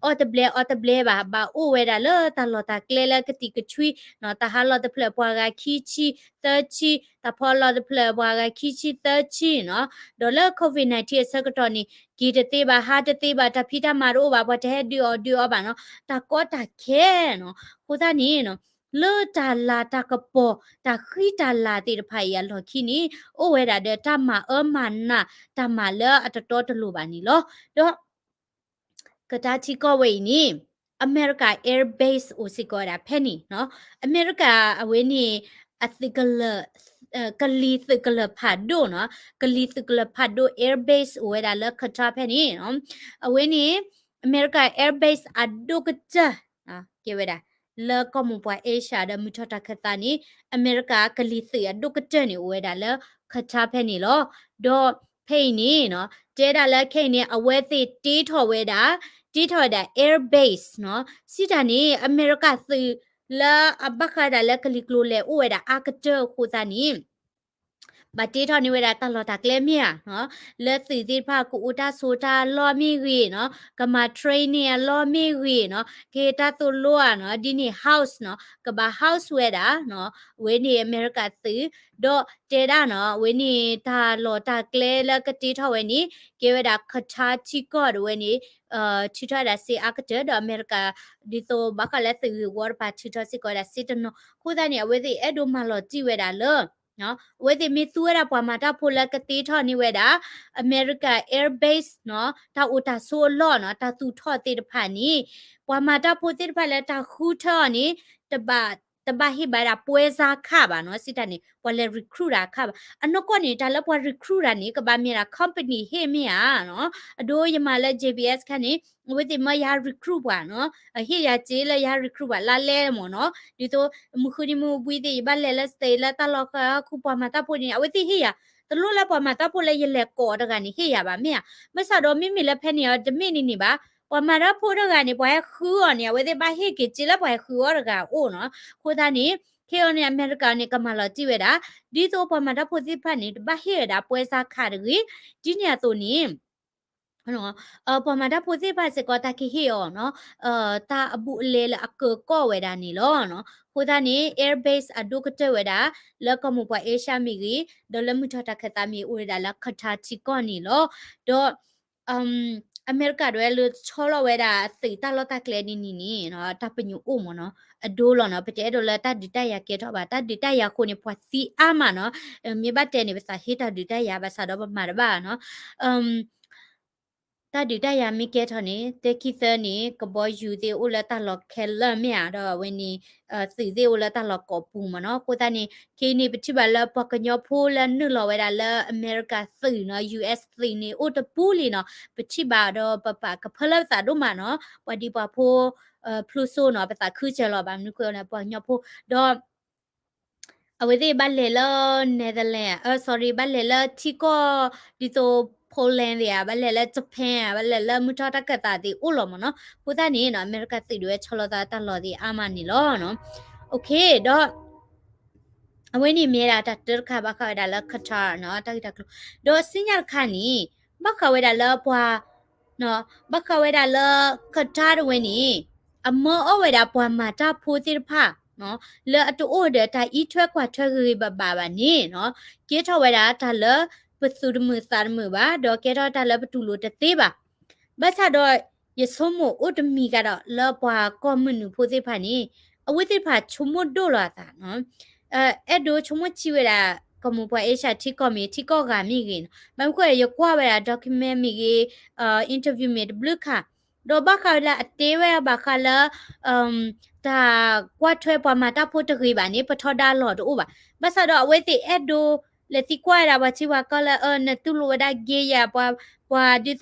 အီၣ်တဘျဲအီတဘျဲဘၣ်, ဘၣ်အိၣ်ဝဲဒၣ်လၢတၢ်လီၢ်တၢ်ကျဲလၢကသံၣ်ကဆွံနီၤ, တၢ်ဟးလီၢ်တဖျၢၣ်ပှၤဂၤခံဆံသၢဆံ, တၢ်ဖီလီၢ်တဖျၢၣ်ပှၤဂၤခံဆံသၢဆံနီၤ, ဒီးလၢ COVID nineteen အဆၢကတီၢ်န့ၣ် က့ၤတသ့ဘၣ် ဟးတသ့ဘၣ်, တၢ်ဖံးတၢ်မၤတအိၣ်ဘၣ်, ပှၤတဟဲဒုးအီၣ်ဒုးအီဘၣ်နီၤ, တၢ်ကီတၢ်ခဲနီၤ, အဃိသတးန့ၣ်နီၤ လၢတၢ်လၤတၢ်ကပီၤ တၢ်ဃံတၢ်လၤသ့ၣ်တဖၣ်အံၤအလီၢ်ခံန့ၣ် အိၣ်ဝဲဒၣ်ဒီးတၢ်မၤအၢမၤနး တၢ်မၤလၢအတတီတလိၤဘၣ်န့ၣ်လီၤ. ဒီး ကတားထံကီၢ်ဝဲအံၤန့ၣ် အမဲရကၤ air base အိၣ်စ့ၢ်ကီးဝဲဒၣ်ဖဲန့ၣ်နီၤ, အမဲရကၤအဝဲန့ၣ် အသုးကလၢာ် ကလံၤသုးကလၢာ်ဖးဒိၣ်နီၤ, ကလံၤသုးကလၢာ်ဖးဒိၣ် air base အိၣ်ဝဲဒၣ်လၢ Qatar ဖဲန့ၣ်နီၤ, အဝဲန့ၣ် အမဲရကၤ air base အဒိၣ်ကတၢၢ် ကဲဝဲဒၣ် လၢကီၢ်မိၢ်ပှၢ် Asia ဒီးမုၢ်ထီၣ်တၢ်ခၢၣ်သးန့ၣ် အမဲရကၤကလံၤသုးအဒိၣ်ကတၢၢ်န့ၣ် အိၣ်ဝဲဒၣ်လၢ Qatar ဖဲန့ၣ်လီၤ. ဒီးဖဲအံၤန့ၣ်နီၤ တဲဒၣ်လၢခဲအံၤန့ၣ် အဝဲသ့ၣ်တ့ထီၣ်ဝဲဒၣ် တ့ထီၣ်ဝဲဒၣ် air base နီၤ, စံးတၢ်န့ၣ် အမဲရကၤသုးလၢအဘၣ်ဃးဒၣ်လၢကလံၤကျိၤလဲၤအိၣ်ဝဲဒၣ်အါကတၢၢ်အဃိသတးန့ၣ် ဘၣ်တ့ထီၣ်န့ၢ်ဝဲဒၣ်တၢ်လီၢ်တၢ်ကျဲမ့ၢ်ဧါနီၤ, လၢသုးသ့ၣ်တဖၣ်ကအိၣ်တၢ်ဆိးတၢ်အလီၢ်မ့ၢ်ဂ့ၤနီၤ, ကမၤ training အလီၢ်မ့ၢ်ဂ့ၤနီၤ, ကဟ့ၣ်တၢ်သိၣ်လိအါနီၤ, ဒ်န့ၣ် house နီၤ, ကဘၣ် house ဝဲဒၣ်နီၤ, အဝဲန့ၣ်အမဲရကၤသုး, ဒီးတဲဒၣ်နီၤ အဝဲန့ၣ်တၢ်လီၢ်တၢ်ကျဲလၢကတ့ထီၣ်ဝဲန့ၣ် ကဲဝဲဒၣ် Qatar ထံကီၢ်ဒီးဝဲန့ၣ် ထုးထီၣ်ဝဲဒၣ်စ့အါကတၢၢ် ဒီးအမဲရကၤ ဒ်သိးဘၣ်ဃးလၢသုးဂ့ၢ်ဝီတဖၣ်ထုးထီၣ်စ့ၢ်ကီးဝဲဒၣ်စ့တနီၤ, အဃိသတးန့ၣ် အဝဲသ့ၣ်အဲၣ်ဒိးမၤလီၤတံၢ်ဝဲဒၣ်လၢ အဝဲသ့ၣ်မ့ၢ်သူဝဲဒၣ်ပှၤမၤတၢ်ဖိလၢကတ့ထီၣ်န့ၢ်ဝဲဒၣ် အမဲရကၤ air base နီၤ, တၢ်အိၣ်တၢ်ဆိးအလီၢ်နီၤ, တၢ်သူၣ်ထီၣ်သ့ၣ်တဖၣ်န့ၣ် ပှၤမၤတၢ်ဖိသ့ၣ်တဖၣ်လၢတၢ်ဃုထၢအီၤန့ၣ် တဘၣ် တဘၣ်ဟ့ၣ်ဘၣ်ဒၣ်ပွဲစားခဘၣ်နီၤ, စံးတၢ်န့ၣ် ပှၤလဲၤ recruit တၢ်ခဘၣ်. အနီၢ်ကီၢ်န့ၣ် တၢ်လၢပှၤ recruit တၢ်န့ၣ် ကဘၣ်မ့ၢ်ဒၣ် company ဟ့ၣ်မ့ၢ်ဧါနီၤ, အဒိယမၤလၢ J B S ခါန့ၣ် အဝဲသ့ၣ်မၢယဟး recruit ပှၤနီၤ, ဟ့ၣ်ယၤစ့လၢယဟး recruit ပှၤလါလဲမ့ၢ်နီၤ, ဒ်သိး မုၢ်ဃုနံၤမုၢ်ဘှံးသ့ၣ် ယဘၣ်လဲၤလၢ state လၢတၢ်လီၢ်ဃၢၤဟီၣ်ခိၣ် ပှၤမၤတၢ်ဖိန့ၣ် အဝဲသ့ၣ်ဟ့ၣ်ယၤ, တလိၣ်လၢပှၤမၤတၢ်ဖိလၢယလဲၤကိးအီၤတဂၤန့ၣ် ဟ့ၣ်ယၤဘၣ်မ့ၢ်ဧါ, ဘၣ်ဆၣ်ဒီးမ့မ့ၢ်လၢဖဲန့ၣ်အီၤ တမ့ၢ်န့ၣ်န့ၣ်ဘၣ်, ပှၤမၤတၢ်ဖိတဂၤန့ၣ် ပှၤဟဲဃုအီၤန့ၣ် အဝဲသ့ၣ်ဘၣ်ဟ့ၣ်က့ၤစ့လၢပှၤဟဲဃုအီၤတဂၤအအိၣ်နီၤ, အဃိသတးန့ၣ် ခဲအံၤန့ၣ် အမဲရကၤန့ၣ် ကမၤလီၤတံၢ်ဝဲဒၣ်, ဒ်သိးပှၤမၤတၢ်ဖိသ့ၣ်တဖၣ်န့ၣ် တဘၣ်ဟ့ၣ်ဝဲဒၣ်ပွဲစားခတဂ့ၤ, ဒ်န့ၣ်အသိးန့ၣ် ပှၤမၤတၢ်ဖိသ့ၣ်တဖၣ်စ့ၢ်ကီး တၢ်ကဟ့ၣ်အီၤနီၤ, တၢ်အဘူးအလဲလၢအကၢကီၢ်ဝဲဒၣ်န့ၣ်လီၤ. အဃိသတးန့ၣ် air base အဒိၣ်ကတၢၢ်ဝဲဒၣ် လၢကီၢ်မိၢ်ပှၢ် Asia မ့ၢ်ဂ့ၤ, ဒီးလၢမုၢ်ထီၣ်တၢ်ခၢၣ်သးမ့ၢ်ဂ့ၤ အိၣ်ဝဲဒၣ်လၢ Qatar ထံကီၢ်န့ၣ်လီၤ. ဒီး အမဲရကၤဒၣ်ဝဲလၢဆီလီၤဝဲဒၣ် သုးတၢ်လီၢ်တၢ်ကျဲဒ်န့ၣ်န့ၣ် တၢ်ပညိၣ်အိၣ်မ့ၢ်နီၤ, အဒိလီၤနီၤ, ပတအဲၣ်ဒိးလၢတၢ်ဒုးတၢ်ယၤကဲထီၣ်ဘၣ်, တၢ်ဒုးတၢ်ယၤအဃိန့ၣ် ပှၤသံအါမးနီၤ, မ့ၢ်ဘၣ်တဲန့ၣ် ပသးဟ့တၢ်ဒုးတၢ်ယၤ ဘၣ်ဆၣ်ဒီးပမၤတဘၣ်နီၤ. တၢ်ဒုးတၢ်ယၤမ့ၢ်ကဲထီၣ်န့ၣ် သၢခံသၢန့ၣ် ကဘီယူၤသ့ၣ်အိၣ်လၢတၢ်လီၢ်ခဲလၢာ်မ့ၢ်ဧါ, ဒီးအဝဲန့ၣ် သုးသ့ၣ်အိၣ်လၢတၢ်လီၢ်ကိးပူၤမ့ၢ်နီၤ. အဃိသတးန့ၣ် ခဲအံၤန့ၣ် ပထံၣ်ဘၣ်လၢပှၤကညီဖိလၢနုာ်လီၤဝဲဒၣ်လၢအမဲရကၤသုးနီၤ, U S သုးန့ၣ် အိၣ်တပူၤလံနီၤ, ပထံၣ်ဘၣ်ဒီးပပာ်ကဖၢလၢပသးဒိၣ်မးနီၤ, ပှၤဒံးပှၤဖိ ဖျိစိနီၤ, ပသးခုစၢၤလီၤဘၣ်မနုၤဃိန့ၣ် ပှၤကညီဖိ ဒီး အဝဲသ့ၣ်ဘၣ်လဲၤလၢ Netherlands, အ sorry, ဘၣ်လဲၤလၢထံကီၢ် ဒ်သိး Poland သ့ၣ်ဧါ, ဘၣ်လဲၤလၢ Japan ဧါ, ဘၣ်လဲၤလၢမုၢ်ထီၣ်တၢ်ခၢၣ်သးသ့ၣ်အိၣ်လီၤမ့ၢ်နီၤ. အဃိသတးန့ၣ်နီၤ အမဲရကၤသုးဒၣ်ဝဲဆီလီၤသးတၢ်လီၢ်သ့ၣ်အါမးန့ၣ်လီၤ. Okay, ဒီး အဝဲန့ၣ်မ့ၢ်ဒၣ်တၢ်တၢတခါဘၣ်ဃးဝဲဒၣ်လၢ Qatar နီၤ, တၢ်ဂ့ၢ်တၢ်ကျိၤ, ဒီးဆူညါတခါန့ၣ် ဘၣ်ဃးဝဲဒၣ်လၢပှၤ ဘၣ်ဃးဝဲဒၣ်လၢ Qatar တဝဲန့ၣ် အမၢအီၣ်ဝဲဒၣ်ပှၤမၤတၢ်ဖိသ့ၣ်တဖၣ် လၢအတအိၣ်ဒီးတၢ်အံးထွဲကွၢ်ထွဲဂ့ၤဂ့ၤဘၣ်ဘၣ်ဘၣ်န့ၣ်နီၤ, ကဲထီၣ်ဝဲဒၣ်တၢ်လၢပသုးတမုာ်သးတမုာ်ဘၣ်, ဒီးကဲထီၣ်တၢ်လၢပတူၢ်လိာ်တသ့ဘၣ်. ဘၣ်ဆၣ်ဒီး ယဆိကမိၣ်အိၣ်တမံၤကဒီးလၢပှၤကီၢ်မုၢ်နုာ်ဖိသ့ၣ်တဖၣ်န့ၣ် အဝဲသ့ၣ်တဖၣ်ဆိကမိၣ်ဒိၣ်လီၤအသးနီၤ, အဲၣ်ဒိးဆိကမိၣ်ဆံးဝဲဒၣ် ကီၢ်မိၢ်ပှၢ် Asia ထံကီၢ်မ့ၢ် ထံကီၢ်ဂၤမ့ၢ်ဂ့ၤနီၤ, ဘၣ်မနုၤဃိ ယကွၢ်ဝဲဒၣ် document မ့ၢ်ဂ့ၤ interview မ့ၢ်တဘျုးခါ ဒီးဘၣ်ဃးလၢအတဲဝဲဘၣ်ဃးလၢ တၢ်ကွၢ်ထွဲပှၤမၤတၢ်ဖိတဂ့ၤဘၣ်န့ၣ် ပထီဒါလီၤတအိၣ်ဘၣ်. ဘၣ်ဆၣ်ဒီးအဝဲသ့ၣ်အဲၣ်ဒိး လဲၤသံကွၢ်ဝဲဒၣ်ပှၤထံပှၤကီၢ်လၢ နတူၢ်လိာ်ဝဲဒၣ်က့ယၤ ပှၤဒ်သိး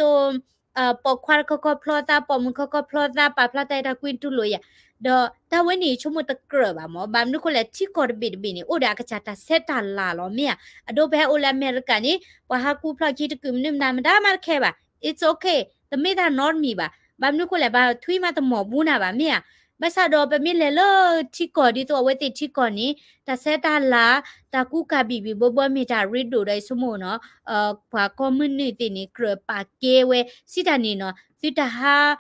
ပိာ်ခွါတခီခီဖျီသး ပိာ်မုၣ်ခီခီဖျီသး ပာ်ဖျါတၢ်အဲၣ်တၢ်ကွံတူၢ်လိာ်ယၤ, ဒီးတၢ်ဝဲန့ၣ်ဆိကမိၣ်တကြၢးဘၣ်မၢ်. ဘၣ်မနုၤဃိလဲၣ် ထံကီၢ်တဘ့ၣ်တဘ့ၣ်န့ၣ် အိၣ်ဒီးအကစၢ်တၢ်ဆဲးတၢ်လၤလီၤမ့ၢ်ဧါ. အဒိပဟဲအိၣ်လၢအမဲရကၤန့ၣ် ပှၤဟးကူဖျီၣ်ခံတကုာ်မနုၤမတၤမတၤမးတခဲဘၣ် it's okay တမ့ၢ်တၢ်နီတမံၤဘၣ်. ဘၣ်မနုၤဃိလဲၣ် ဘၣ်ထွံၣ်မးတမီၢ်ဘူးနၤဘၣ်မ့ၢ်ဧါ. ဘၣ်ဆၣ်ဒီးပမ့ၢ်လဲၤလၢထံကီၢ်ဒ်သိးအဝဲသ့ၣ်ထံကီၢ်န့ၣ် တၢ်ဆဲးတၢ်လၤ တၢ်ကူကၤဘံၣ်ဘံၣ်ဘီဘီမ့ၢ်တၢ်ရ့ဒိၣ်ဒီးယဆိကမိၣ်နီၤ ပှၤကီၢ်မုၢ်နုာ်သ့ၣ်န့ၣ် ကြၢးပာ်ကဲဝဲ စံးတၢ်န့ၣ်နီၤ သုတဟး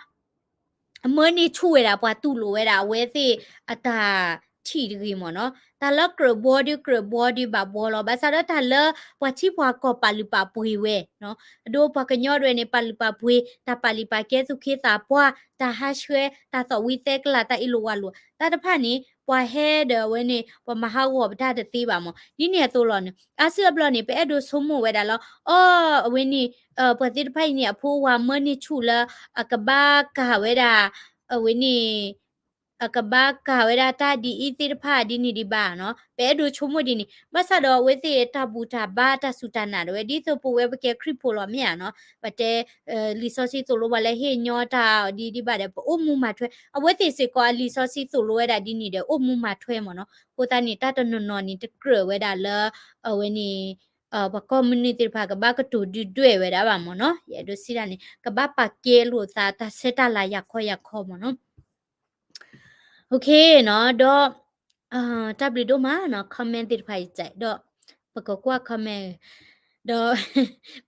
မၢန့ၢ်ဆူၣ်ဝဲဒၣ်ပှၤတူၢ်လိာ်ဝဲဒၣ်အဝဲသ့ၣ်အတၢ်ထံၣ်တဂ့ၤမၢ်နီၤ. တၢ်လၢကြၢးဘှီဒုးကြၢးဘှီဒုးဘၣ်ဘှီလီၤ. ဘၣ်ဆၣ်ဒီးတၢ်လၢပှၤထံပှၤကီၢ်ပာ်လုၢ်ပာ်ပှ့ၤဝဲ အဒိပှၤကညီဒၣ်ဝဲန့ၣ် ပာ်လုၢ်ပာ်ပှ့ၤ တၢ်ပာ်လုၢ်ပာ်ကဲသူၣ်က့သးပှၢ် တၢ်ဟးဆှဲ တၢ်သီၣ်ဝံသဲကလၤ တၢ်အ့ၣ်လိာ်ဝါလိာ် တၢ်တဖၣ်န့ၣ် ပှၤဟဲဒီးအဝဲန့ၣ် ပှၤမၤဟးဂီၤပတၢ်တသ့ဘၣ်မၢ်. ဒ်န့ၣ်အသိးလီၤန့ၣ် အါစုအါဘျီန့ၣ် ပအဲၣ်ဒိးဆိကမိၣ်ဝဲဒၣ်လၢ အီ အဝဲန့ၣ် ပှၤသ့ၣ်တဖၣ်အံၤန့ၣ် အဖိအဝၤမၢန့ၢ်ဆူၣ်လၢ အကဘၣ်ကၤဝဲဒၣ် အဝဲန့ၣ် အကဘၣ်ကၤဝဲဒၣ်တၢ်ဒ်အံၤသ့ၣ်တဖၣ်ဒ်န့ၣ်ဒံးဘၣ်နီၤ. ပအဲၣ်ဒိးဆိကမိၣ်ဒ်န့ၣ် ဘၣ်ဆၣ်ဒီးအဝဲသ့ၣ်တၢ်ဘူၣ်တၢ်ဘါတၢ်စူၢ်တၢ်နာ်ဒၣ်ဝဲ ဒ်သိးပဝဲပကဲခရံာ်ဖိလီၤမ့ၢ်ဧါနီၤ. ပတဲ လံာ်စီဆှံသိၣ်လိပှၤလၢဟ့ၣ်ညီတၢ်ဒ်ဒံးဘၣ်ဒီး ပအိၣ်မူမၤထွဲ အဝဲသ့ၣ်စ့ၢ်ကီးအလံာ်စီဆှံသိၣ်လိဝဲဒၣ်ဒ်န့ၣ်ဒီး အိၣ်မူမၤထွဲမၢ်နီၤ. အဃိသတးန့ၣ် တၢ်တနီၤနီၤန့ၣ် တကြၢးဝဲဒၣ်လၢ အဝဲန့ၣ် ပှၤကီၢ်မုၢ်နုာ်သ့ၣ်တဖၣ် ကဘၣ်ကတိၤဒုၣ်ဒွဲၣ်ဝဲဒၣ်ဘၣ်မၢ်နီၤ. ယအဲၣ်ဒိးစံးတၢ်န့ၣ် ကဘၣ်ပာ်ကဲလိာ်သးတၢ်ဆဲးတၢ်လၤယၤခီယၤခီမၢ်နီၤ. Okay နီၤ ဒီး တၢ်ဘျုးဒိၣ်မးနီၤ comment သ့ၣ်တဖၣ်ယစဲး ဒီး ပကကွၢ် comment ဒီး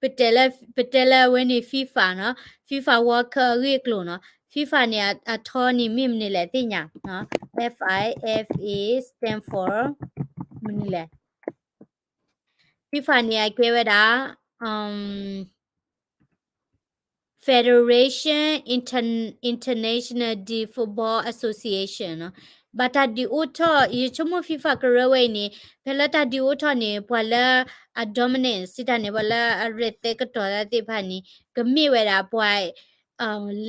ပတဲလၢ ပတဲလၢအဝဲန့ၣ် FIFA နီၤ FIFA World Cup အဂ့ၢ်အကျိၤနီၤ FIFA န့ၣ် အထီန့ၣ်မ့ၢ်မနုၤလဲၣ်သ့ၣ်ညါ FIFA stand for မနုၤလဲၣ် FIFA န့ၣ်အကဲဝဲဒၣ် Federation Inter- International de Football Association နီၤ ဘၣ်တၢ်ဒုးအိၣ်ထီၣ် ယဆိကမိၣ် FIFA ကရၢဝဲအံၤန့ၣ် ဖဲလၢတၢ်ဒုးအိၣ်ထီၣ်န့ၣ် ပှၤလၢအ dominant စံးတၢ်န့ၣ် ပှၤလၢအရဲၣ်သဲကတီၤတၢ်သ့ၣ်တဖၣ်န့ၣ် ကမ့ၢ်ဝဲဒၣ်ပှၤ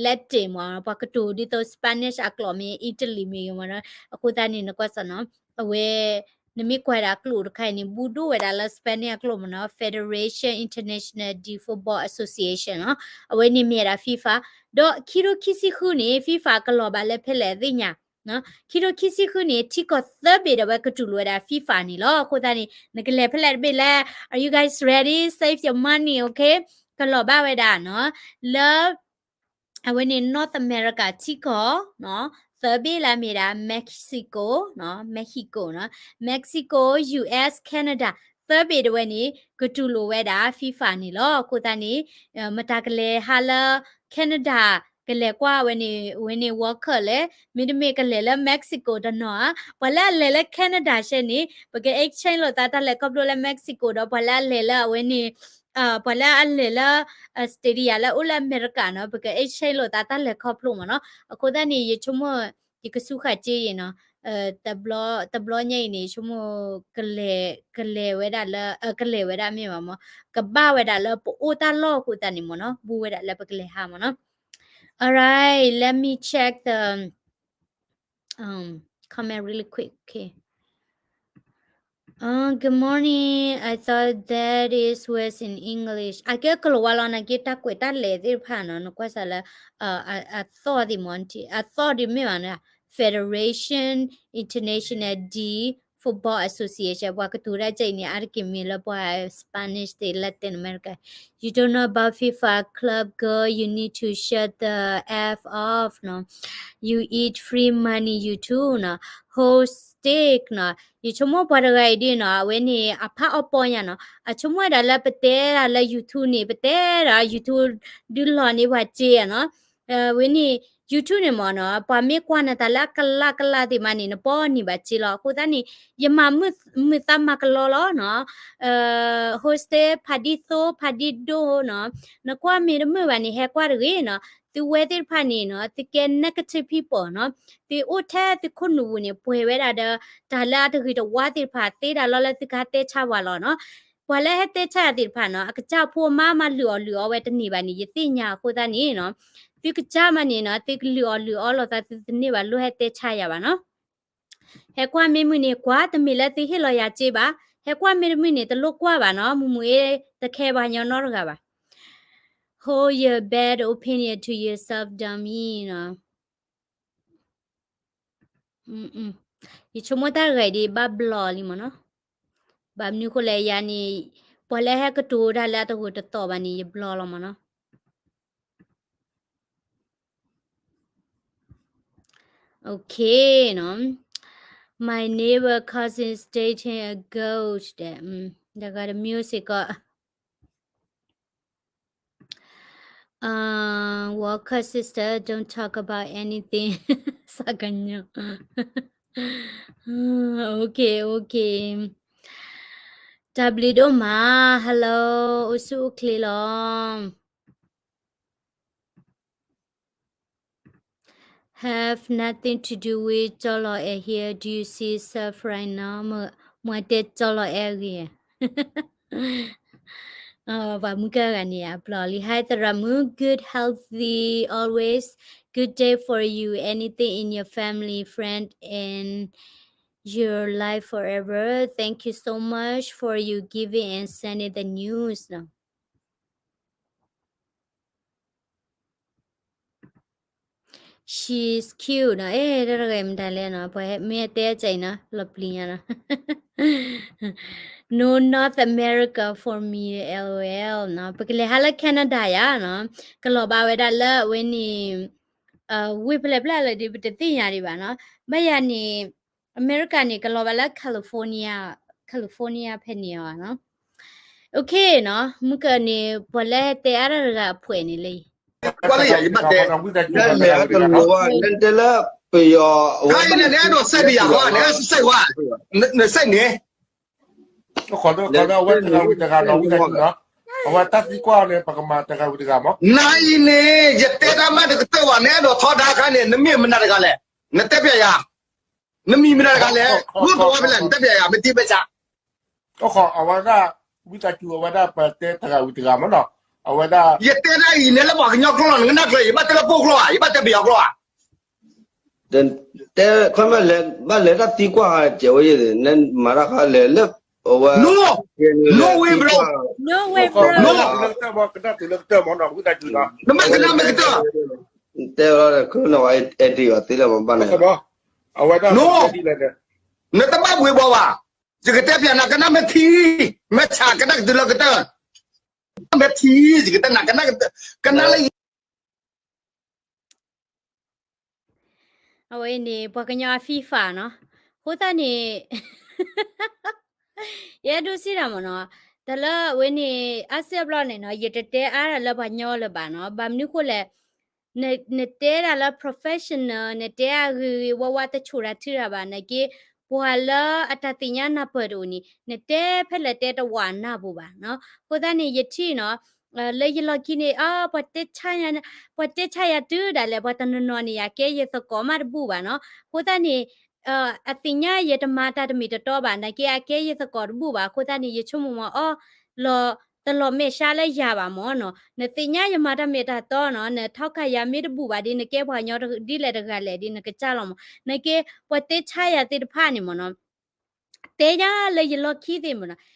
Latin မၢ် ပှၤကတိၤဒ်သိး Spanish အကျိာ်မ့ၢ် Italy မ့ၢ်ဂ့ၤမၢ်နီၤ အဃိသတးန့ၣ် နကွၢ်စ့ၢ်နီၤ အဝဲ နမ့ၢ်ကွၢ်ဒၣ်အကျိာ်တခါအံၤန့ၣ် ဘူးဒိၣ်ဝဲဒၣ်လၢ Spanish အကျိာ်မၢ်နီၤ Federation International de Football Association နီၤ အဝဲန့ၣ်မ့ၢ်ဝဲဒၣ် FIFA ဒီးခံထိခံဆံဃုန့ၣ် FIFA ကလီၤဘၣ်လၢဖဲလဲၣ်သ့ၣ်ညါ ခံထိခံဆံဃုန့ၣ် ထံကီၢ်သၢဘ့ၣ်ဒီးဝဲကတူၢ်လိာ်ဝဲဒၣ် FIFA န့ၣ်လီၤ. အဃိသတးန့ၣ် နကလဲၤဖဲလဲၣ်တဘ့ၣ်လဲၣ် are you guys ready? Save your money, okay? ကလီၤဘၣ်ဝဲဒၣ်နီၤ လၢ အဝဲန့ၣ် North America ထံကီၢ် သၢဘ့ၣ်လၢအမ့ၢ်ဒၣ် Mexico နီၤ Mexico နီၤ Mexico, U S, Canada သၢဘ့ၣ်ဒၣ်ဝဲန့ၣ် ကတူၢ်လိာ်ဝဲဒၣ် FIFA န့ၣ်လီၤ. အဃိသတးန့ၣ် မတၤကလဲၤဟးလၢ Canada ကလဲၤကွၢ်ဝဲန့ၣ် ဝဲန့ၣ် World Cup လဲၣ်, မ့တမ့ၢ်ကလဲၤလၢ Mexico တနီၤဧါ. ပှၤလၢအလဲၤလၢ Canada ရှဲန့ၣ် ပက exchange လိာ်သးတၢ်လဲၤခီဖျိလၢ Mexico ဒီးပှၤလၢအလဲၤလၢအဝဲန့ၣ် ပှၤလၢအလဲၤလၢ Stadia လၢအိၣ်လၢအမဲရကၤနီၤ ပက exchange လိာ်သးတၢ်လဲၤခီဖျိမၢ်နီၤ. အဃိသတးန့ၣ် ယဆိကမိၣ် ယကစူးဃာ်က့ယ့ၣ်နီၤ တဘျီညါအံၤန့ၣ် ယဆိကမိၣ် ကလဲၤဝဲဒၣ်လၢ ကလဲၤဝဲဒၣ်မ့ၢ်ဘၣ်မၢ် ကဘၣ်ဝဲဒၣ်လၢပအိၣ်တၢ်လီၢ်အဃိသတးန့ၣ်မၢ်နီၤ ဘူးဝဲဒၣ်လၢပကလဲၤဟးမၢ်နီၤ. All right, let me check the um, comment really quick. Okay. Uh, good morning. I thought that is was in English. အကဲကလီၤဝါလီၤ နက့တၢ်ကွဲးတၢ်လဲၤသ့ၣ်တဖၣ်နီၤ နကွၢ်စးလၢ အသီၣ်သ့ၣ်မၢ် အသီၣ်ဒ်မ့ၢ်ဘၣ်နီၤ Federation International de Football Association ပှၤကတိၤတၢ်ကဲအံၤန့ၣ် အါတက့ၢ်မ့ၢ်လၢပှၤ Spanish သ့ၣ် Latin America. You don't know about FIFA club girl, you need to shut the F off နီၤ. You eat free money, you too နီၤ. Whole stick နီၤ. ယဆိကမိၣ်ပှၤတဂၤအံၤဒ်နီၤ အဝဲန့ၣ် အဖးအီၣ်ပီညါနီၤ. အဆိကမိၣ်ဝဲဒၣ်လၢပတဲဒၣ်လၢ YouTube န့ၣ် ပတဲဒၣ် YouTube ဒုးလီၤန့ၢ်ပှၤစ့နီၤ. ဝဲန့ၣ် YouTube န့ၣ်မၢ်နီၤ ပှၤမ့ၢ်ကွၢ်နတၢ်လၢအကလၢ်ကလၢ်သ့ၣ်မးန့ၣ် နပီန့ၢ်ဘၣ်စ့လီၤ. အဃိသတးန့ၣ် ယမၤမုာ်သးမၤကလီလီၤနီၤ. Whole stick ဖးဒံၣ်သိ ဖးဒံၣ်ဒိၣ်နီၤ. နကွၢ်မ့ၢ်တမုာ်ဘၣ်န့ၣ် ဟဲကွၢ်တဂ့ၤနီၤ. သုဝဲသ့ၣ်တဖၣ်န့ၣ်နီၤ သုကဲ negative people နီၤ. သုအိၣ်ထဲသုခိၣ်နူာ်ပူၤန့ၣ် ပှဲၤဝဲဒၣ်ဒီး တၢ်လၢအတဂ့ၤတဝါသ့ၣ်တဖၣ် သ့ဒၣ်လီၤလၢသုကဟဲတဲဆါပှၤလီၤနီၤ. ပှၤလၢဟဲတဲဆါယၤသ့ၣ်တဖၣ်နီၤ အကစၢ်ဖိအမါမၤလုၢ်အီၣ်လုၢ်အီဝဲတန့ၢ်ဘၣ်န့ၣ် ယသ့ၣ်ညါအဃိသတးန့ၣ်နီၤ သုကစၢ်မးန့ၣ်နီၤ သုကလုၢ်အီၣ်လုၢ်အီလိာ်သးသုတန့ၢ်ဘၣ် လိၣ်ဟဲတဲဆါယၤဘၣ်နီၤ. ဟဲကွၢ်မ့ၢ်မုၢ်န့ၣ် ကွၢ်တမ့ၢ်လၢသုဟ့ၣ်လီၤယၤစ့ဘၣ်, ဟဲကွၢ်မ့ၢ်တမုၢ်န့ၣ် တလိၣ်ကွၢ်ဘၣ်နီၤ, မုၢ်မုၢ်အ့ တခဲပှၤညီနီတဂၤဘၣ်. Hold your bad opinion to yourself, dummy နီၤ. ယဆိကမိၣ်တၢ်ဂဲၤဒံးဘၣ်ဘျီလံမ့ၢ်နီၤ. ဘၣ်မနုၤဃိလဲၣ်ယၤန့ၣ် ပှၤလၢဟဲကတိၤတၢ်လၢအတဂိာ်တသီၣ်ဘၣ်န့ၣ် ယဘျီလီၤမ့ၢ်နီၤ. Okay နီၤ. My neighbor cousin is dating a girl တဲ, တဂၤတမျိုးစ့ၢ်ကီး Walker sister, don't talk about anything. စကည Okay, okay. တၢ်ဘျုးဒိၣ်မး, hello, အိၣ်ဆူၣ်အိၣ်ချ့လီၤ. Have nothing to do with ကၠီလီၤအဲၣ် here. Do you see self right now? မ့ၢ်တဲကၠီလီၤအဲၣ်အဂ့ၢ် ပှၤမုၢ်ကဂၤန့ၣ် အဘျီလံ Hi သရၣ်မုၣ် good healthy always. Good day for you. Anything in your family, friend, and your life forever. Thank you so much for you giving and sending the news နီၤ. She's cute နီၤ, အဲ တၢ်တဂၤမတၤလဲၣ်နီၤ, ပှၤမ့ၢ်တဲအံၤနီၤ လီၤပျံၤညါနီၤ. No North America for me, LOL နီၤ, ပကလဲၤဟးလၢ Canada ယါနီၤ, ကလီၤဘၣ်ဝဲဒၣ်လၢအဝဲန့ၣ် ဝ့ၢ်ဖျဲၣ်ဖျဲၣ်လၢဒ်ပတသ့ၣ်ညါဒံးဘၣ်နီၤ, ဘၣ်ယၤန့ၣ် အမဲရကၤန့ၣ် ကလီၤဘၣ်လၢ California, California ဖဲန့ၣ်အီၤနီၤ. Okay နီၤ, မုၢ်ကန့ၣ် ပှၤလၢတဲအါတၢ်တဂၤအဖှဲးန့ၣ်လံ. ကွၢ်လၢယၤ ယဘၣ်တဲ, လဲၤတလိၤဘၣ် နတဲလၢပယီၤ ခါအံၤန့ၣ် နအဲၣ်ဒိးစဲးပယၤဃီ နအဲၣ်စဲးဝါ, နစဲးန့ၣ် တခီဒီးဝဲတဂၤဝံၤတဂၤနီၤ ဝံသးစူၤနီၤ, အဝဲတၢ်သံကွၢ်အီၤန့ၣ် ပကမၤတဂၤဝံၤတဂၤမး. နၤအံၤန့ၣ် ယတဲတၢ်မးတကတၢၢ်ဘၣ်, နအဲၣ်ဒိးထီဒါအခါန့ၣ် နမ့ၢ်မနုၤတဂၤလဲၣ်, နတဲပျဲယၤ, နမံၤမနုၤတဂၤလဲၣ်, မ့ၢ်ဒိးဝဲဖဲလဲၣ် နတဲပျဲယၤ မ့ၢ်တံၢ်ဘၣ်ဆၣ် အဃိ အဝဲဒၣ် ဝံသးစူၤ အဝဲဒၣ်ပတဲတဂၤဝံၤတဂၤမးနီၤ, အဝဲဒၣ် ယတဲဒၣ်အံၤ နလၢပှၤကညီကျိာ်လီၤ နကနၣ်ကျၢၤ ယဘၣ်တဲလၢပှိၢ်ကျိာ်ဧါ, ယဘၣ်တဲပယီၤကျိာ်ဧါ. တဲခီမ့ၢ်လဲၤ ဘၣ်လဲၤတၢ်သံကွၢ်ဟးစဲးဝဲယဲၢ်န့ၣ် နမၤတၢ်ခါလဲၤလၢ အဝဲ No, no way bro, no way bro, ကနၣ်တုၤလၢကတၢၢ်မးနီၤ ဝံသးစူၤနီၤ, နဘၣ်ကနၣ်မ့ၢ်ကတၢၢ် တဲဝဲလီၤ ကနၣ်ဝဲအဲၣ်ဒိးအီၤသ့လၢမၤဘၣ်န့ၣ် အဝဲဒၣ် No, နတဘၣ်ဘှံးဘှီဘၣ်, ယကတဲပျဲနၤ ကနၣ်မ့ၢ်ထံ, မ့ၢ်ဆါ ကနၣ်ကတုၤလၢကတၢၢ်, မ့ၢ်ထံ ယကတဲနၤ ကနၣ် ကနၣ်လၢ အဝဲန့ၣ် ပှၤကညီအ FIFA နီၤ, အဃိသတးန့ၣ် ယအဲၣ်ဒိးစံးတၢ်မ့ၢ်နီၤ, တၢ်လၢအဝဲန့ၣ် အါစုအါဘျီန့ၣ်နီၤ ယတတဲအါတၢ်လၢပှၤကညီလၢၤဘၣ်နီၤ, ဘၣ်မနုၤဃိလဲၣ် နတဲဒၣ်လၢ professional နတဲအဂ့ၤဂ့ၤဝါဝါ တဆိၣ်တၢ်ထုတၢ်ဘၣ် နာ်က့ ပှၤလၢအတၢ်သ့ၣ်ညါနၢ်ပၢၢ်တအိၣ်န့ၣ် နတဲဖဲလဲၣ်တဲတဝးနၢ်ပူၤဘၣ်နီၤ, အဃိသတးန့ၣ် ယထံၣ်နီၤ လၢယလီၢ်ခံန့ၣ် အ ပှၤတဲဆါယၤ ပှၤတဲဆါယၤတုၤဒၣ်လဲာ် ပှၤတနီၤနီၤန့ၣ် အကဲယသကိးမးတဘူၣ်ဘၣ်နီၤ, အဃိသတးန့ၣ် အသ့ၣ်ညါယတမၤတၢ်တမ့ၢ်တတီဘၣ် နာ်က့အကဲယသကိးတဘူၣ်ဘၣ် အဃိသတးန့ၣ် ယဆိကမိၣ်မ့ၢ်အီၤ လီၤ တလီၤမဲာ်ဆှးလၢယၤဘၣ်မ့ၢ်နီၤ, နသ့ၣ်ညါယမၤတၢ်မ့ၢ်တၢ်တီနီၤ, နထီၣ်ခါယၤမ့ၢ်တဘူၣ်ဘၣ်ဒီး နကဲပှၤကညီဒ်လဲၣ်တဂၤလဲၣ်ဒီး နကစၢ်လီၤမး, နာ်က့ ပှၤတဲဆါယၤသ့ၣ်တဖၣ်န့ၣ်မ့ၢ်နီၤ တဲယၤလၢယလီၢ်ခံသ့ၣ်မ့ၢ်နီၤ,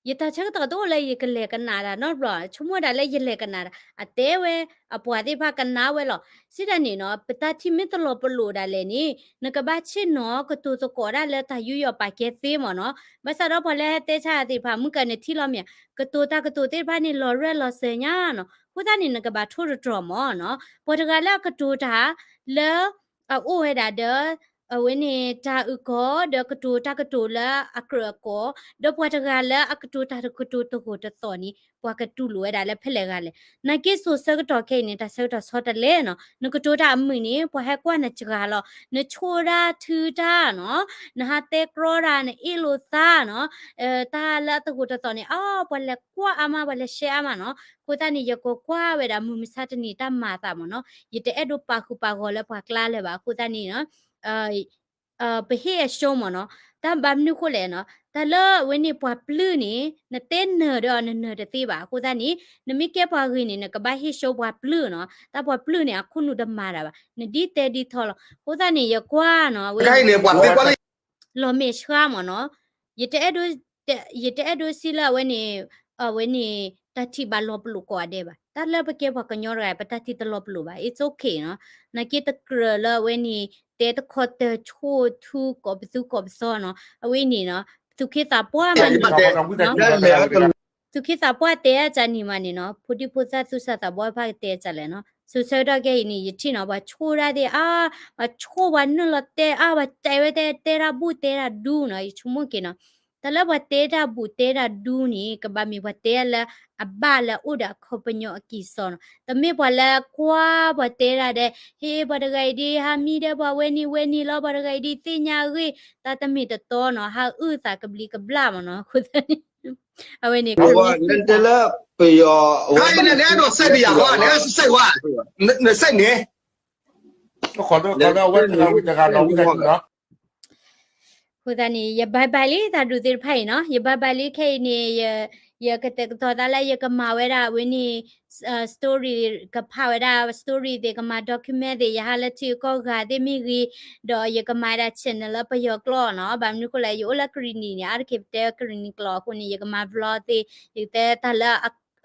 ယတၢ်ဆၢကတီၢ်တအိၣ်လၢယကလဲၤကနၣ်တၢ်နီတဘျီ, ဆိကမိၣ်ဒၣ်လၢယလဲၤကနၣ်တၢ် အတဲဝဲ အပှၤသ့ၣ်တဖၣ်ကနၣ်ဝဲလီၤ. စံးဒၣ်န့ၣ်နီၤ ပတၢ်ထံၣ်မ့ၢ်တလီၤပလိာ်ဒၣ်လဲာ်န့ၣ် နကဘၣ်ဆ့ၣ်နီၤကတိၤသကိးဒၣ်လၢတၢ်ယူးယီၣ်ပာ်ကဲသ့မ့ၢ်နီၤ, ဘၣ်ဆၣ်ဒီးပှၤလၢဟဲတဲဆါယၤသ့ၣ်တဖၣ် မုၢ်ကၢန့ၣ်ထံၣ်လီၤမ့ၢ်ဧါ, ကတိၤတၢ်ကတိၤသ့ၣ်တဖၣ်န့ၣ် လီၤရဲၣ်လီၤစဲၤညါနီၤ, အဃိသတးန့ၣ် နကဘၣ်ထိၣ်တတြီၤမ့ၢ်နီၤ, ပှၤတဂၤလၢအကတိၤတၢ်လၢ အအိၣ်ဝဲဒၣ်ဒီး အဝဲန့ၣ်တၢ်အုၣ်ကီၤ ဒီးကတိၤတၢ်ကတိၤလၢအကြၢးအကျဲၤ, ဒီးပှၤတဂၤလၢအကတိၤတၢ်ကတိၤတဂိာ်တသီၣ်န့ၣ် ပှၤကတူၢ်လိာ်ဝဲဒၣ်လၢဖဲလဲၣ်ဂၤလဲၣ်. နာ်က့စိၤဆၢကတီၢ်ခဲအံၤန့ၣ် တၢ်ဆၢကတီၢ်ဆီတလဲနီၤ, နကတိၤတၢ်အမုာ်န့ၣ် ပှၤဟဲကွၢ်နစှၤလီၤ, နဆိၣ်တၢ်ထုတၢ်နီၤ, နဟးတဲကြီတၢ် နအ့ၣ်လိာ်သးနီၤ, တၢ်လၢအတဂိာ်တသီၣ်န့ၣ် အ ပှၤလဲၤကွၢ်အါမး ပှၤလဲၤရှဲအါမးနီၤ. အဃိသတးန့ၣ် ယကကွၢ်ဝဲဒၣ်မုၢ်မဆါတနံၤတၢ်မၤအသးမ့ၢ်နီၤ, ယတအဲၣ်ဒိးပာ်ဃုာ်ပာ်ဂီၤလၢပှၤကျါလၢၤဘၣ်. အဃိသတးန့ၣ်နီၤ ပဟ့ၣ်အရှုံးမ့ၢ်နီၤ, တၢ်ဘၣ်မနုၤဃိလဲၣ်နီၤ, တၢ်လၢအဝဲန့ၣ်ပှၤပျုၢ်န့ၣ် နတဲနၢၤဒီးနနၢၤတသ့ဘၣ်, အဃိသတးန့ၣ် နမ့ၢ်ကဲပှၤဂ့ၤန့ၣ် နကဘၣ်ဟ့ၣ်ရှုံးပှၤပျုၢ်နီၤ, တၢ်ပှၤပျုၢ်န့ၣ် အခိၣ်နူာ်တမၤတၢ်ဘၣ်, နဒ်တဲဒ်ထီလီၤ, အဃိသတးန့ၣ် ယကွၢ်နီၤ အဝဲန့ၣ် လီၤမဲာ်ဆှးမ့ၢ်နီၤ, ယတအဲၣ်ဒိး ယတအဲၣ်ဒိးစံးလၢအဝဲန့ၣ်, အဝဲန့ၣ် တၢ်ထံၣ်ဘၣ်လီၤပလိာ်ကိးဂၤဒဲးဘၣ်, တၢ်လၢပကဲပှၤကညီတဂၤ ပတၢ်ထံၣ်တလီၤပလိာ်ဘၣ်, it's okay နီၤ, နာ်က့တကြၢးလၢအဝဲန့ၣ် တဲတခီတၢ်ဆိၣ်ထူကိးပသူကိးပသီနီၤ, အဝဲန့ၣ်နီၤ သူၣ်ခ့သးပှၢ်မးန့ၣ် သူၣ်ခ့သးပှၢ်တဲအကၢ်န့ၣ်မးန့ၣ်နီၤ, ဖိဒံဖိသၣ်သူၣ်စၢ်သးဘီၣ်တဖၣ်ကတဲအကၢ်လဲၣ်နီၤ, စိၤဆၢကတီၢ်ခဲအံၤန့ၣ် ယထံၣ်နီၤ ပှၤဆိၣ်ဒၣ်သ့ၣ်အါ, ပှၤဆိၣ်ပှၤနုာ်လီၤတဲအါ, ပှၤတဲဝဲတဲ တဲတၢ်ဘူၣ်တဲတၢ်ဒူနီၤ, ယဆိကမိၣ်က့ၤနီၤ, တၢ်လၢပှၤတဲတၢ်ဘူၣ်တဲတၢ်ဒူန့ၣ် ကဘၣ်မ့ၢ်ပှၤတဲလၢအဘၣ်လၢအအိၣ်ဒီးအခီပညီအကံၢ်စီနီၤ, တမ့ၢ်ပှၤလၢကွၢ်ပှၤတဲဒၣ်ဒီး ဟ့ ပှၤတဂၤအံၤဒ်ဟးမံဒီးပှၤဝဲန့ၣ်ဝဲန့ၣ်လီၤ, ပှၤတဂၤအံၤဒ်သ့ၣ်ညါအဂ့ၢ် တၢ်တမ့ၢ်တတီနီၤ, ဟးအုၣ်သးကဘျံးကဘျၣ်မ့ၢ်နီၤ, အဃိသတးန့ၣ် အဝဲန့ၣ် တဲလၢပယီၤ နစဲးန့ၣ် အဃိသတးန့ၣ် ယ bye bye လံ သးဒူၣ်သ့ၣ်တဖၣ်အံၤနီၤ, ယ bye bye လံခဲအံၤန့ၣ်, ယကတဲာ်ကတီၤသးလၢယကမၤဝဲဒၣ်ဝဲန့ၣ် story ကဖးဝဲဒၣ် story သ့ၣ် ကမၤ document သ့ၣ် ယဟးလၢထံဂုၤကီၢ်ဂၤသ့ၣ်မ့ၢ်ဂ့ၤ, ဒီးယကမၤဝဲဒၣ် channel လၢပယီၤကျိာ်နီၤ, ဘၣ်မနုၤဃိလဲၣ် ယအိၣ်လၢကရံၣ်နံၤန့ၣ် အါတက့ၢ်ပတဲကရံၣ်နံၤကျိာ်အဃိန့ၣ် ယကမၤ vlog သ့ၣ်, ယကတဲတၢ်လၢ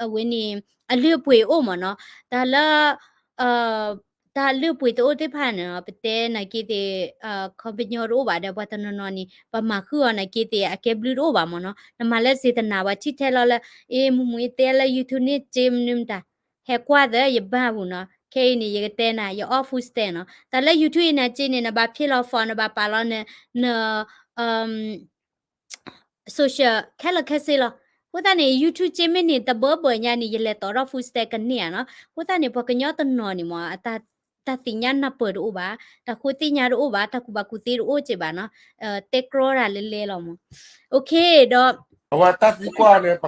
အဝဲန့ၣ် အလုၢ်အပှ့ၤအိၣ်မ့ၢ်နီၤ, တၢ်လၢ တၢ်လုၢ်ပှ့ၤတအိၣ်သ့ၣ်တဖၣ်န့ၣ်နီၤ, ပတဲနာ်က့သ့ၣ် ခီပညီတအိၣ်ဘၣ်ဒီး ပှၤတနီၤနီၤန့ၣ် ပမၤဃုာ်အီၤနာ်က့သ့ၣ် အကဲဘျုးတအိၣ်ဘၣ်မ့ၢ်နီၤ, နမၤလၢစ့တနာ် ပှၤထံၣ်ထဲလီၤလၢ အ့ မုၢ်မုၢ်အ့ တဲလၢ YouTube န့ၣ် စ့မနုၤမတၤ ဟဲကွၢ်သၢ ယဘၣ်ပူၤနီၤ, ခဲအံၤန့ၣ် ယကတဲနၤ ယ off food stamp နီၤ, တၢ်လၢ YouTube အံၤနာ်က့န့ၣ် နဘၣ်ဖ့ၣ်လီၤ phone နဘၣ်ပာ်လီၤန န social ခဲလၢာ်ခဲဆ့လီၤ. အဃိသတးန့ၣ် YouTube စ့မ့ၢ်န့ၣ် တဘၢဘၢညါန့ၣ် ယလဲၤတီၤထီၣ် food stamp ကန့ၢ်ဧါနီၤ. အဃိသတးန့ၣ် ပှၤကညီတနီၤန့ၣ်မ့ၢ် တၢ်သ့ၣ်ညါနၢ်ပၢၢ်တအိၣ်ဘၣ်, တၢ်ဃိသ့ၣ်ညါတအိၣ်ဘၣ်, တၢ်ကူၣ်ဘၣ်ကူၣ်သ့တအိၣ်က့ဘၣ်နီၤ, တဲကြီတၢ်လဲၤလဲၤလီၤမ့ၢ်. အဝဲတၢ် ဆိ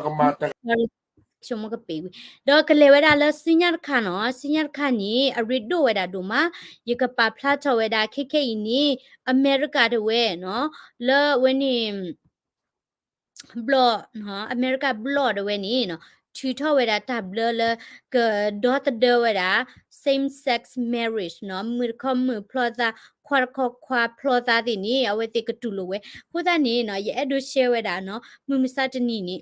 ကမိၣ်ကပ့ၤဝံၤ ဒီးကလဲၤဝဲဒၣ်လၢစုညါတခါနီၤ, စုညါတခါန့ၣ် အရ့ဒိၣ်ဝဲဒၣ်ဒိၣ်မး, ယကပာ်ဖျါထီၣ်ဝဲဒၣ်ခဲခဲအံၤန့ၣ် အမဲရကၤတဝဲနီၤ, လၢအဝဲန့ၣ် ဘျီၣ်, အမဲရကၤဘျီၣ်တဝဲန့ၣ်နီၤ, ထုးထီၣ်ဝဲဒၣ်တၢ်ဘျၢလၢ ကဒီသဒၢဝဲဒၣ် same sex marriage နီၤ, မုၣ်တခီမုၣ်ဖျီသး, ခွါတခီခွါဖျီသးသ့ၣ်န့ၣ် အဝဲသ့ၣ်ကတူၢ်လိာ်ဝဲ. အဃိသတးန့ၣ်နီၤ ယအဲၣ်ဒိး share ဝဲဒၣ်နီၤ, မုၢ်မဆါတနံၤန့ၣ်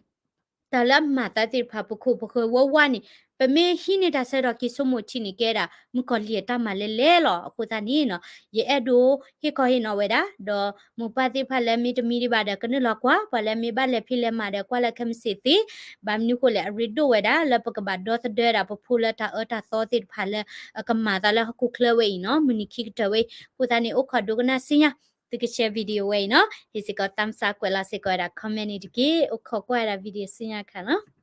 တၢ်လၢအမၤသးသ့ၣ်တဖၣ် ပခိၣ်ပဃၢၤဝဲဝဲန့ၣ် ပမ့ၢ်ဟံးန့ၢ်တၢ်ဆၢကတီၢ်က့ၤဆိကမိၣ်ထံန့ၣ် ကဲဒၣ် မုၣ်ကီၤလံၢ်အတၢ်မၤလဲၣ်လဲၣ်လီၤ. အဃိသတးန့ၣ်နီၤ ယအဲၣ်ဒိးဟ့ၣ်ခီဟ့ၣ်နီၤဝဲဒၣ်, ဒီးမိၢ်ပၢ်သ့ၣ်တဖၣ်လၢမ့ၢ်တမံဒံးဘၣ်ဒီး ကနုာ်လီၤကွၢ်, ပှၤလၢမ့ၢ်ဘၣ်လဲၤဖံးလဲၤမၤဒီး ကွၢ်လၢခဲမုၢ်ဆ့ၣ်သ့, ဘၣ်မနုၤဃိလဲၣ် အရ့ဒိၣ်ဝဲဒၣ် လၢပကဘၣ်ဒီသဒၢဒၣ်ပဖိလၢတၢ်အၢတၢ်သီသ့ၣ်တဖၣ်လၢ ကမၤသးလၢဟီၣ်ခိၣ်ချၢဝဲအံၤနီၤ, မုၢ်နံၤခံကတၢၢ်ဝဲအံၤ. အဃိသတးန့ၣ် အိၣ်ခိးဒိကနၣ်စံညါ သုက share video ဝဲအံၤနီၤ, ဟ့ၣ်စ့ၢ်ကီး thumbs up ကွဲးလီၤစ့ၢ်ကီးဝဲဒၣ် comment န့ၣ်တက့ၢ်. အိၣ်ခိးကွၢ်ဝဲဒၣ် video စံညါတခါနီၤ.